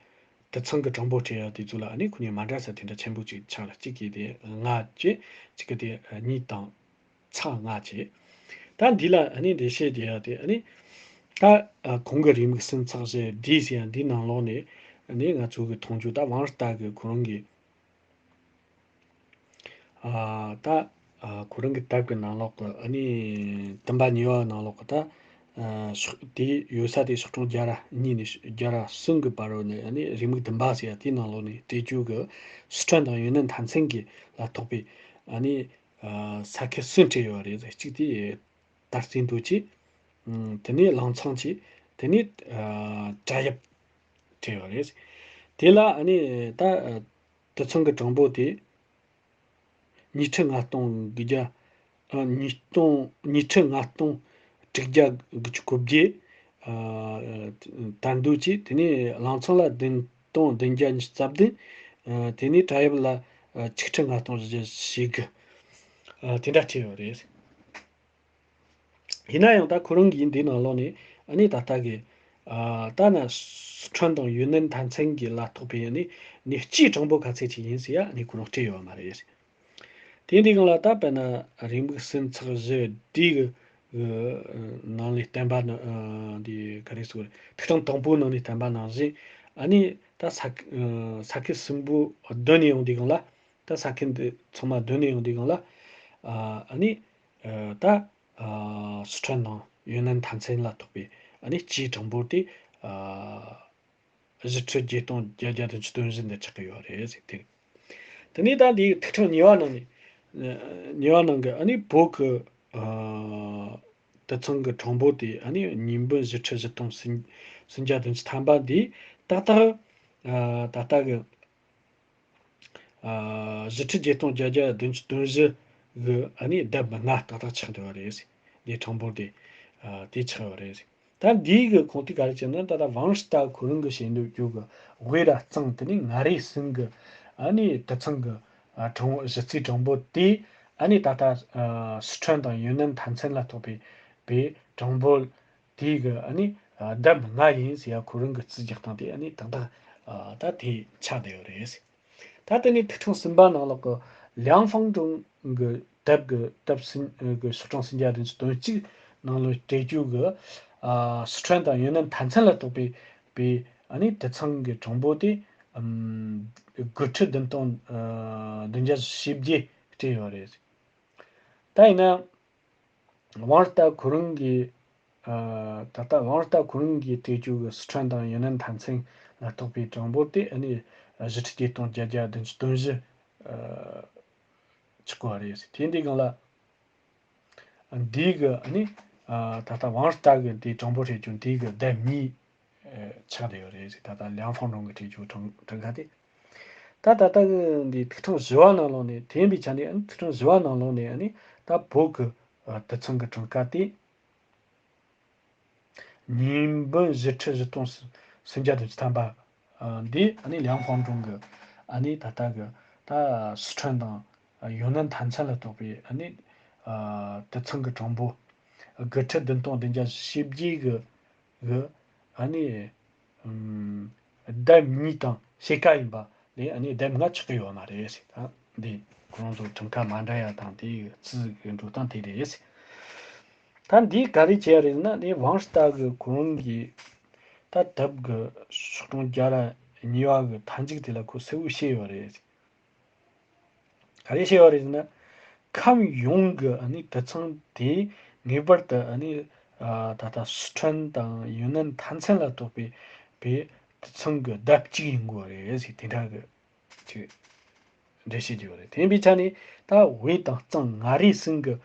དུད་ཚང་གི་གྲངས་འབོར་སྤྲད་ཡ་དེ་ཚོ་ལ་ཨ་ནི་ཁོ་གཉིས་མ་འདྲ་ས་དེ་འདྲ་ཆེན་པོ་ཅིག་ཆགས་ལ། གཅིག་གི་དེ་ལྔ་བྱས། གཅིག་གི་དེ་ཨ་གཉིས་དང་ཚེག་ལྔ་བྱས། ད་འདི་ལ་ཨ་ནི་འགྲེལ་བཤད་རྒྱག་ཡ་དེ་ཨ་ནི་ད་ཨ་གོང་གི་རེའུ་མིག་གསུམ་ཚེག་བཞི་བསྡུས་ཟེར་ཡ་འདིའི་ནང་ལོགས་ནས་ཨ་ནི་ང་ཚོ་གི་མཐོང་རྒྱུ་ད་ཝང་ཧྲི་ཏཱ་གི་ཁོ་རང་གི་ཨ་ད་ཨ་ཁོ་རང་གི་དེབ་ཀྱི་ནང་ལོགས་ཀྱི་ཨ་ནི་བདུན་པ་གཉིས་པ་ནང་ལོགས་ཀྱི་ད་ཨ་ཤོག་དེ་ཡོད་ས་དེ་ཤོག་གྲངས་བརྒྱ་ར་གཉིས་ནས་བརྒྱ་ར་གསུམ་གྱི་བར་རོ་ནས་ཨ་ནི་རེའུ་མིག་བདུན་པ་ཟེར་ཡ་དེའི་ནང་ལོགས་ནས་སྤྲད་རྒྱུ་གི་སི་ཁྲོན་དང་ཡུན་ནན་ཐང་ཆེན་གྱི་ལ་ཐོགས་པའི་ཨ་ནི་ཨ་ས་ཁུལ་གསུམ་སྤྲད་ཡོད་རེད། གཅིག་དེ་དར་རྩེ་མདོ་བྱས། ཨ་དེ་ནས་ལང་ཚང་བྱས། དེ་ནས་ཨ་བྲག་གཡབ་སྤྲད་ཡོད་རེད། དེ་ལ་ཨ་ནི་ད་ཨ་དུད་ཚང་གི་གྲངས་འབོར་དེ་ཉི་ཁྲི་ལྔ་སྟོང་དགུ་བརྒྱ་ཨ་ཉིས་སྟོང་ཉི་ཁྲི་ལྔ་སྟོང་དྲུག་བརྒྱ་དགུ་བཅུ་གོ་བརྒྱད་ཨ་དར་མདོ་བྱས། དེ་ནས་ལང་ཚང་ལ་བདུན་སྟོང་བདུན་བརྒྱ་ཉི་ཤུ་རྩ་བདུན། ཨ་དེ་ནས་བྲག་གཡབ་ལ་ཨ་ཆིག་ཁྲི་ལྔ་སྟོང་བཞི་བརྒྱ་ཞེ་དགུ་ཨ་དེ་འདྲ་སྤྲད་ཡོད་རེད། ཡིན་ན་ཡང་ད་ཁོ་རང་གིས་འདི་ནང་ལོགས་ནས་ཨ་ནི་ད་ལྟ་གི་ཨ་ད་ན་སི་ཁྲོན་དང་ཡུན་ནན་ཐང་ཆེན་གྱི་ལ་ཐོགས་པའི་ཨ་ནི་ནི་སྤྱིའི་གྲངས་འབོར་ག་ཚད་ཅིག་ཡིན་ཟེར་ཡ་ཨ་ནི་ཁོ་རང་སྤྲད་ཡོད་མ་རེད། དེ་འདི་སྒང་ལ་ད་དཔེར་ན་རེའུ་མིག་གསུམ་ཚེག་བཞི་བསྡུས་གི་ནང་ལས་བསྟན་པ་ནི་ཨ་འདི་ག་རེ་ཟེར་དགོས་རེད། ཐིག་ཕྲེང་དང་པོའི་ནང་ནས་བསྟན་པ་ནང་བཞིན་ཨ་ནི་ད་ས་ས་ཁུལ་གསུམ་པོ་བསྡུས་ནས་ཡོང་དུས་སྒང་ལ། ད་ས་ཁུལ་འདི་ཚང་མ་བསྡུས་ནས་ཡོང་དུས་སྒང་ལ་ཨ་ནི་ཨ་ད་ཨ་སི་ཁྲོན་དང་ཡུན་ནན་ཐང་ཆེན་ལ་ཐོགས་པའི་ཨ་ནི་སྤྱིའི་གྲངས་འབོར་དེ་ཨ་བཞི་ཁྲི་བརྒྱད་སྟོང་བརྒྱད་བརྒྱ་བདུན་ཅུ་དོན་བཞི་འདི་ཆགས་ཀྱི་ཡོད་རེད་ཟེར་དེ། དེ་ནས་ད་འདིའི་ཐིག་ཕྲེང་གཉིས་པ་ནང་ནས་ གཉིས་པ་ནང་གི་ཨ་ནི་བོད་ཀྱི་ཨ་དུད་ཚང་གི་གྲངས་འབོར་དེ་ཨ་ནི་ཉིས་འབུམ་བཞི་ཁྲི་བཞི་སྟོང་སུམ་བརྒྱ་བདུན་ཅུ་ཐམ་པ་འདི་ཏག་ཏག་ཨ་ད་ལྟ་གི་ཨ་བཞི་ཁྲི་བརྒྱད་སྟོང་བརྒྱད་བརྒྱ་བདུན་ཅུ་དོན་བཞི་གི་ཨ་ནི་ལྡབ་ལྔ་ཏག་ཏག་ཆགས་བསྡད་པ་རེད། འདི་གྲངས་འབོར་དེ་ཨ་དེ་ཆགས་པ་རེད། ད་འདིའི་གི་ཁུངས་དེ་ག་རེ་བྱས་ན། ད་ལྟ་ཝང་ཧྲི་ཏཱ་ཁོ་རང་གི་བཤད་འདོད་རྒྱུ་གི་དབུས་ར་གཙང་དེ་ནི་མངའ་རིས་ཟིན་གི་ཨ་ནི་དུད་ཚང་གི་ཨ་གྲངས་གཞི་རྩའི་གྲངས་འབོར་དེ་ཨ་ནི་ད་ལྟ་ཨ་སི་ཁྲོན་དང་ཡུན་ནན་ཐང་ཆེན་ལ་གཏོགས་པའི་པའི་གྲངས་འབོར་དེའི་གི་ཨ་ནི་ཨ་ལྡབ་ལྔ་ཡིན་ཟེར་ཡ་ཁོ་རང་གི་རྩིས་རྒྱག་སྟངས་དེ་ཨ་ནི་ཏག་ཏག་ཨ་ད་དེ་ཆགས་བསྡད་ཡོད་རེད། ད་དེ་ནས་ཐིག་ཕྲེང་གསུམ་པ་ནང་ལོགས་ཀྱི་ལིའང་ཧྥང་ཀྲུང་གི་དེབ་ཀྱི་དེབ་ཟིན་གྱི་ཤོག་གྲངས་སུམ་བརྒྱ་བདུན་ཅུ་དོན་གཅིག་ནང་ལོགས་བྲིས་རྒྱུ་གི་ཨ་སི་ཁྲོན་དང་ཡུན་ནན་ཐང་ཆེན་ལ་གཏོགས་པའི་པའི་ཨ་ནི་དུད་ཚང་གི་གྲངས་འབོར་དེ་ཨམ་དགུ་ཁྲི་བདུན་སྟོང་ཨ་བདུན་བརྒྱ་བཞི་བཅུ་བྲིས་ཡོད་རེད། ད་ཡིན་ན། ཝང་ཧྲི་ཏཱ་ཁོ་རང་གིས་ཨ་ད་ལྟ་ཝང་ཧྲི་ཏཱ་ཁོ་རང་གིས་བྲིས་རྒྱུ་གི་སི་ཁྲོན་དང་ཡུན་ནན་ཐང་ཆེན་ལ་གཏོགས་པའི་གྲངས་འབོར་དེ་ཨ་ནི་བཞི་ཁྲི་བརྒྱད་སྟོང་བརྒྱད་བརྒྱ་བདུན་ཅུ་དོན་བཞི་ཨ་ཆགས་ཀྱི་ཡོད་རེད། དེ་འདི་སྒང་ལ་འདི་གི་ཨ་ནི་ཨ་ད་ལྟ་ཝང་ཧྲི་ཏཱ་གི་འདི་གྲངས་འབོར་བྲིས་རྒྱུ་འདི་གི་ལྡབ་གཉིས་ཆགས་བསྡད་ཡོད་རེད། ད་ལྟ་ལིའང་ཧྥང་ཀྲུང་གི་བྲིས་རྒྱུ་གྲངས་གྲངས་ཀ་དེ། ད་ད་ལྟ་གི་འདི་ཐིག་ཕྲེང་བཞི་པ་ནང་ལོགས་ནས་དེ་ཡིན་པའི་ཆ་ནས་ཨ་ནི་ཐིག་ཕྲེང་བཞི་པ་ནང་ལོགས་ནས་ཨ་ནི་ད་བོད་ཀྱི་ཨ་དུད་ཚང་གི་གྲངས་ཀ་དེ་ཉིས་འབུམ་བཞི་ཁྲི་བཞི་སྟོང་སུམ་བརྒྱ་དོན་གཅིག་ཐམ་པ་ཨ་འདི་ཨ་ནི་ལིའང་ཧྥང་ཀྲུང་གི་ཨ་ནི་ད་ལྟ་གི་ད་སི་ཁྲོན་དང་ཡུན་ནན་ཐང་ཆེན་ལ་གཏོགས་པའི་ཨ་ནི་ཨ་དུད་ཚང་གི་གྲངས་འབོར་དགུ་ཁྲི་བདུན་སྟོང་བདུན་བརྒྱ་བཞི་བཅུ་གི་གི་ཨ་ནི་ཨམ་ལྡབ་གཉིས་དང་ཕྱེད་ཀ་ཡིན་པ་ལས་ཨ་ནི་ལྡབ་ལྔ་ཆགས་ཀྱི་ཡོད་མ་རེད་ཟེར། ད་འདི་ཁོ་རང་ཚོ་གྲངས་ཀ་མ་འདྲ་ཡ་དང་དེའི་རྩིས་ཀྱི་འགྲོ་སྟངས་དེ་རེད་ཟེར། ད་འདི་ག་རེ་བྱས་རེད་ན། ནི་ཝང་ཧྲི་ཏཱ་གི་ཁོ་རང་གི་ད་དེབ་གི་ཤོག་གྲངས་བརྒྱ་ར་གཉིས་པ་གི་མཐའ་མཇུག་དེ་ལ་ཁོ་གསལ་པོ་བཤད་ཡོད་རེད། ག་རེ་བཤད་པ་རེད་ཟེར་ན། ཁམས་ཡོངས་ཀྱི་ཨ་ནི་དུད་ཚང་དེ་ངེས་པར་དུ་ཨ་ནི་ཨ་ད་ལྟ་སི་ཁྲོན་དང་ཡུན་ནན་ཐང་ཆེན་ལ་གཏོགས་པའི་པའི་དུད་ཚང་གི་ལྡབ་གཅིག་ཡིན་དགོས་རེད་ཟེར། དེ་འདྲ་གི་ཅིག་འགྲེལ་བཤད་བརྒྱབ་པ་རེད། དེ་ཡིན་པའི་ཆ་ནས་ད་དབུས་དང་གཙང་མངའ་རིས་ཟིན་གྱི་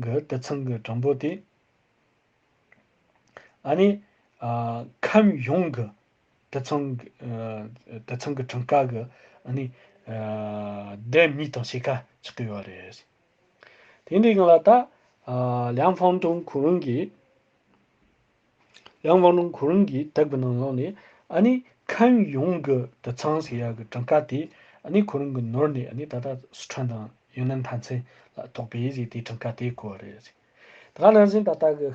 གི་དུད་ཚང་གི་གྲངས་འབོར་དེ། ཨ་ནི་ཨ་ཁམས་ཡོངས་ཀྱི་དུད་ཚང་ཨ་དུད་ཚང་གི་གྲངས་ཀ་གི་ཨ་ནི་ཨ་ལྡབ་གཉིས་དང་ཕྱེད་ཀ་ཆགས་ཀྱི་ཡོད་རེད། དེ་འདྲའི་སྒང་ལ་ད་ཨ་ལིའང་ཧྥང་ཀྲུང་ཁོ་རང་གིས། ལིའང་ཧྥང་ཀྲུང་ཁོ་རང་གིས་དེབ་ཀྱི་ནང་ལོགས་ནས་ཨ་ནི་ཁམས་ཡོངས་ཀྱི་དུད་ཚང་ཟེར་ཡག་གི་གྲངས་ཀ་དེ་ཨ་ནི་ཁོ་རང་གིས་ནོར་ནས་ཨ་ནི་ད་ལྟ་སི་ཁྲོན་དང་ཡུན་ནན་ཐང་ཆེན་ལ་གཏོགས་པའི་ཟེར་དེའི་གྲངས་ཀ་དེ་གོ་བ་རེད། ད་ག་ནང་བཞིན་ད་ལྟ་གི་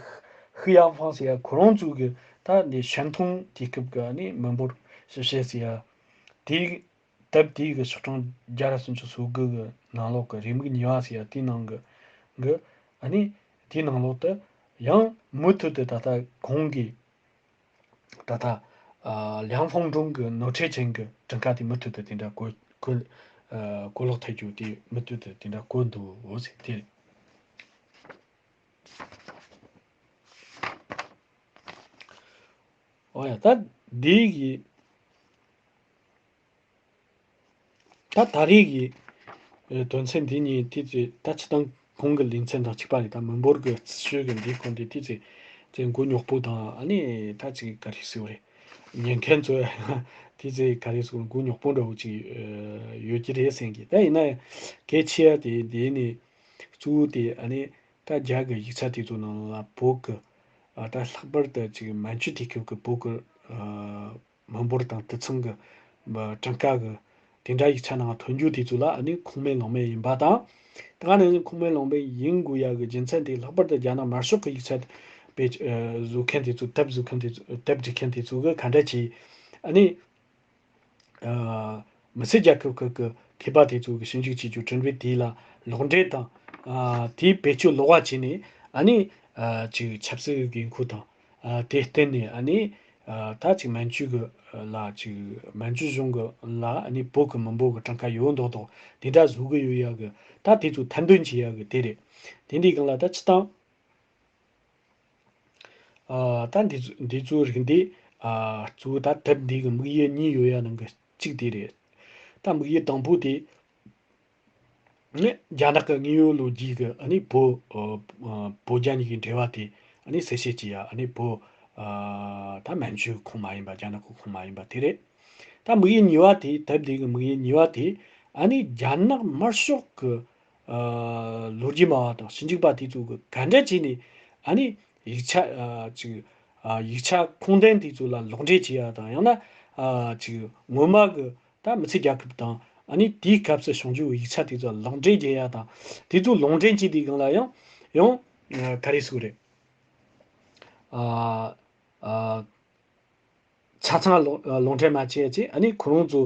ཧུ་ཡང་ཧྥང་ཟེར་ཡ་ཁོ་རང་ཚོ་གི་ད་འདི་ཞན་ཐུང་དེ་སྐབས་ཀྱི་ཨ་ནི་མི་འབོར་ཞིབ་དཔྱད་ཟེར་ཡ་དེའི་དེབ་དེའི་གི་ཤོག་གྲངས་བརྒྱ་ར་སུམ་ཅུ་སོ་དགུ་གི་ནང་ལོགས་ཀྱི་རེའུ་མིག་གཉིས་པ་ཟེར་ཡ་དེའི་ནང་གི་གི་ཨ་ནི་དེའི་ནང་ལོགས་དུ་ཡང་མུ་མཐུད་དུ་ད་ལྟ་གོང་གི་ད་ལྟ་ཨ་ལིའང་ཧྥང་ཀྲུང་གི་ནོར་འཁྲུལ་ཅན་གྱི་གྲངས་ཀ་དེ་མུ་མཐུད་དུ་དེ་འདྲ་གོ་གོ་ཨ་གོ་ལོག་ཐེབས་རྒྱུ་དེ་མུ་མཐུད་དུ་དེ་འདྲ་གོ་འདུག་འོ་ཟེར་དེ་རེད། འོ་ཡ། ད་འདི་གི་ད་ད་རེས་ཀྱི་ཨ་དོན་ཚན་འདི་གཉིས་དེ་ཚོས་ད་སྤྱིར་བཏང་གོང་གི་ལེ་ཚན་དང་གཅིག་པ་རེད། ད་མི་འབོར་གྱི་རྩིས་དཔྱོད་ཀྱི་འདིའི་སྐོར་འདི་དེ་ཚོས་ཚོས་མགོ་རྙོག་པོ་དང་ཨ་ནི་ད་ཅིག་ག་རེ་ཟེར་བ་རེད། ཉན་མཁན་ཚོས་དེ་ཚོས་ག་རེ་ཟེར་མགོ་རྙོག་པོ་འདྲ་བོ་ཅིག་ཨ་ཡོད་ཀྱི་རེད་བསམ་གི། ད་ཡིན་ན་ཡང་གལ་ཆེ་ཡ་དེ་འདི་ནི་གཙོ་བོ་དེ་ཨ་ནི་ད་རྒྱ་གི་ཡིག་ཆ་དེ་ཚོ་ནང་ལ་བོད་ཀྱི་ཨ་ད་ལྷག་པར་དུ་ཅིག་མན་ཇུ་དུས་སྐབས་ཀྱི་བོད་ཀྱི་ཨ། མི་འབོར་དང་དུད་ཚང་གི་གྲངས་ཀ་གི་དེ་འདྲ་ཡིག་ཆ་ནང་ཐོན་རྒྱུ་དེ་ཚོ་ལ་ཨ་ནི་ཁུངས་མེད་ལུང་མེད་ཡིན་པ་དང་། ད་ག་ནང་བཞིན་ཁུངས་མེད་ལུང་མེད་ཡིན་དགོས་ཡ་གི་རྒྱུ་མཚན་དེ་ལྷག་པར་དུ་རྒྱ་ནག་དམར་ཤོག་གི་ཡིག་ཆ་དཔེ་བཟོ་མཁན་དེ་ཚོ་དེབ་བཟོ་མཁན་དེ་ཚོ་དེབ་སྒྲིག་མཁན་དེ་ཚོ་གི་ག་འདྲ་བྱས་ཨ་ནི་མི་སེར་རྒྱལ་ཁབ་ཁག་གི་མཁས་པ་དེ་ཚོ་གི་ཞིབ་འཇུག་བྱེད་རྒྱུ་ཁྲིམས་རིག་དེ་ལ་ལོག་འགྲེལ་དང་དེའི་བེད་སྤྱོད་ལོག་པ་བྱས་ནས་ཨ་ནི་ཅིག་ཆབ་སྲིད་ཀྱི་འགན་ཁུར་དང་། ཨ་དེ་བརྟེན་ནས་ཨ་ནི་ཨ་ད་ཅིག་མན་ཇུ་གི་ལ་ཅིག་མན་ཇུ་གཞུང་གི་ལ་ཨ་ནི་བོད་ཀྱི་མི་འབོར་གྱི་གྲངས་ཀ་ཡོད་མདོག་མདོག་དེ་འདྲ་བཟོ་གི་ཡོད་ཡ་གི། ད་དེ་ཚོ་ཐེར་འདོན་བྱེད་ཡ་གི་དེ་རེད། དེ་འདྲའི་སྒང་ལ་ད་སྤྱིར་བཏང་ཨ་ད་འདི་ཚོ་འདི་ཚོའི་རིགས་འདི་ཨ་གཙོ་བོ་ད་དེབ་འདི་གི་དམིགས་ཡུལ་གཉིས་ཡོད་ཡ་ནང་གི་གཅིག་དེ་རེད། ད་དམིགས་ཡུལ་དང་པོ་དེ། ནི་རྒྱ་ནག་གི་དངོས་ཡོད་ལོ་རྒྱུས་ཀྱི་ཨ་ནི་བོད་ཨ་ཨ་བོད་རྒྱ་གཉིས་ཀྱི་འབྲེལ་བ་དེ་ཨ་ནི་གསལ་བཤད་བྱེད་ཡ། ཨ་ནི་བོད་ཨ་ད་མན་ཇུ་ཁོངས་མ་ཡིན་པ། རྒྱ་ནག་གི་ཁོངས་མ་ཡིན་པ་དེ་རེད། ད་དམིགས་ཡུལ་གཉིས་པ་དེ། དེབ་འདི་གི་དམིགས་ཡུལ་གཉིས་པ་དེ་ཨ་ནི་རྒྱ་ནག་དམར་ཤོག་གི་ཨ་ལོ་རྒྱུས་སྨྲ་བ་དང་ཞིབ་འཇུག་པ་དེ་ཚོ་གི་ག་འདྲ་བྱས་ནས་ཨ་ནི་ཡིག་ཆ་ཨ་ཅིག་ཨ་ཡིག་ཆ་ཁུངས་ལྡན་དེ་ཚོ་ལ་ལོག་འགྲེལ་བྱེད་ཡ་དང་། ཡང་ན་ཨ་ཅིག་སྔོན་མ་གི་ད་མི་སེར་རྒྱལ་ཁབ་དང་ཨ་ནི་དེའི་སྐབས་སུ་བྱུང་རྒྱུའི་ཡིག་ཆ་དེ་ཚོ་ལོག་འགྲེལ་བྱེད་ཡ་དང་། དེ་ཚོ་ལོག་འདྲེན་བྱེད་དུས་སྒང་ལ་ཡང་ཡང་ཨ་ག་རེ་ཟེར་དགོས་རེད། ཨ་ཨ་ཆ་ཚང་ལོག་ལོག་འདྲེན་མ་བྱས་ཅེས། ཨ་ནི་ཁོ་རང་ཚོ་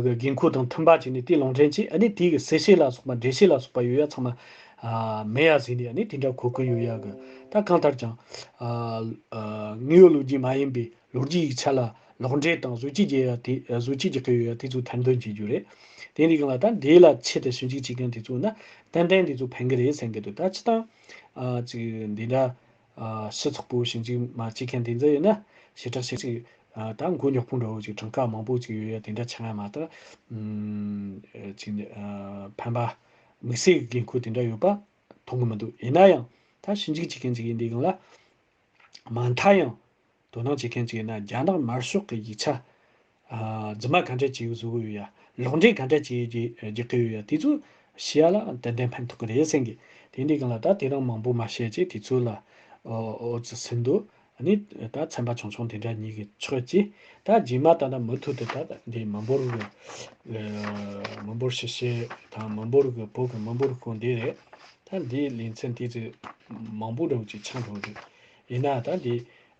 གི་འགན་ཁུར་དང་མཐུན་པ་བྱས་ནས་དེ་ལོག་འདྲེན་བྱས། ཨ་ནི་དེ་གི་གསལ་བཤད་ལ་སོགས་པ། འགྲེལ་བཤད་ལ་སོགས་པ་ཡོད་ཡ་ཚང་མ་ཨ་མེད་ཡ་ཟིན་ནས། ཨ་ནི་དེ་འདྲ་གོ་གི་ཡོད་ཡ་གི། ད་གང་ལྟར་ཀྱང་ཨ་ཨ་དངོས་ཡོད་ལོ་རྒྱུས་མ་ཡིན་པའི་ལོ་རྒྱུས་ཡིག་ཆ་ལ་ལོག་འགྲེལ་དང་བཟོ་བཅོས་བྱེད་ཡ་དེ། བཟོ་བཅོས་བྱེད་ཀྱི་ཡོད་ཡ་དེ་ཚོ་ཐེར་འདོན་བྱེད་རྒྱུ་རེད། དེ་འདི་སྒང་ལ་ད་འདི་ལ་ཆེད་དུ་ཞིབ་འཇུག་བྱེད་མཁན་དེ་ཚོ་ན་ཏན་ཏན་དེ་ཚོ་ཕན་གི་རེད་བསམ་གི་འདུག། ད་སྤྱིར་བཏང་ཨ་ཅིག་འདི་འདྲ་ཨ་སྤྱི་ཚོགས་པོ་ཞིབ་འཇུག་མ་བྱེད་མཁན་དེ་ཚོ་ཡིན་ན་ཞེ་དྲག་ཞིག་ཅིག་ཨ་ད་མགོ་རྙོག་པོ་འདྲ་བོ་ཅིག་གྲངས་ཀ་མང་པོ་ཅིག་ཡོད་ཡ་དེ་འདྲ་ཆགས་ཡ་མ་གཏོགས། ཨམ་ཅིག་ཨ་ཕན་པ་དམིགས་བསལ་གྱི་འགན་ཁུར་དེ་འདྲ་ཡོད་པ་མཐོང་གི་མི་འདུག། ཡིན་ན་ཡང་ད་ཞིབ་འཇུག་བྱེད་མཁན་ཅིག་ཡིན་དུས་སྒང་ལ། མ་མཐའ་ཡང་དོ་སྣང་བྱེད་མཁན་ཅིག་ཡིན་ན། རྒྱ་ནག་དམར་ཤོག་གི་ཡིག་ཆ་ཨ་རྫུན་མ་ག་འདྲ་ཅིག་བཟོ་གི་ཡོད་ཡ། ལོག་འགྲེལ་ག་འདྲ་ཅིག་རྒྱག་རྒྱག་གི་ཡོད་ཡ། དེ་ཚོ་ཤེས་ཡ་ལ་ཏན་ཏན་ཕན་ཐོགས་གི་རེད་བསམ་གི། དེ་འདི་སྒང་ལ་ད་དེ་རིང་མང་པོ་མ་བཤད་ཅེས། དེ་ཚོ་ལ་ཨོ་ཨོ་ཙི་ཟིན་འདུག། ཨ་ནི་ད་ཚན་པ་ཆུང་ཆུང་དེ་འདྲ་གཉིས་ཀྱི་ཕྱོགས་ཀྱིས། ད་རྗེས་མ་ད་ལྟ་མུ་མཐུད་དུ་ད་འདི་མི་འབོར་གི་ཨ་མི་འབོར་ཞིབ་བཤེར་དང་། མི་འབོར་གི་བོད་ཀྱི་མི་འབོར་ཁོངས་འདི་རེད། ད་འདིའི་ལེ་ཚན་དེ་ཚོ་མང་པོ་འདྲ་བོ་ཅིག་ཆགས་འགྲོ་གི་རེད། ཡིན་ན་ད་འདི་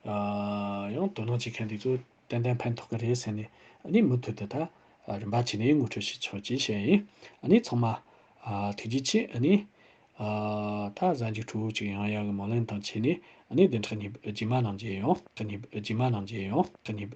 ཨ་ཡང་དོ་སྣང་བྱེད་མཁན་དེ་ཚོ་ཏན་ཏན་ཕན་ཐོགས་ཀྱི་རེད་ཟེར་ནས། ཨ་ནི་མུ་མཐུད་དུ་ད་ཨ་རིམ་པ་བྱས་ནས་ངོ་སྤྲོད་ཞུས་ཆོག་ཅེས་བཤད་ཡིན། ཨ་ནི་ཚང་མ་ཨ་ཐུགས་རྗེ་ཆེ། ཨ་ནི་ཨ་ད་གཟའ་མཇུག་སྤྲོ་བོ་ཅིག་ཡོང་ཡག་གི་སྨོན་ལམ་དང་བཅས་ནས། ཨ་ནི་བདུན་ཕྲག་གཉིས་རྗེས་མ་ནང་མཇལ་ཡོང་། ཕྲག་གཉིས་རྗེས་མ་ནང་མཇལ་ཡོང་། ཕྲག་གཉིས།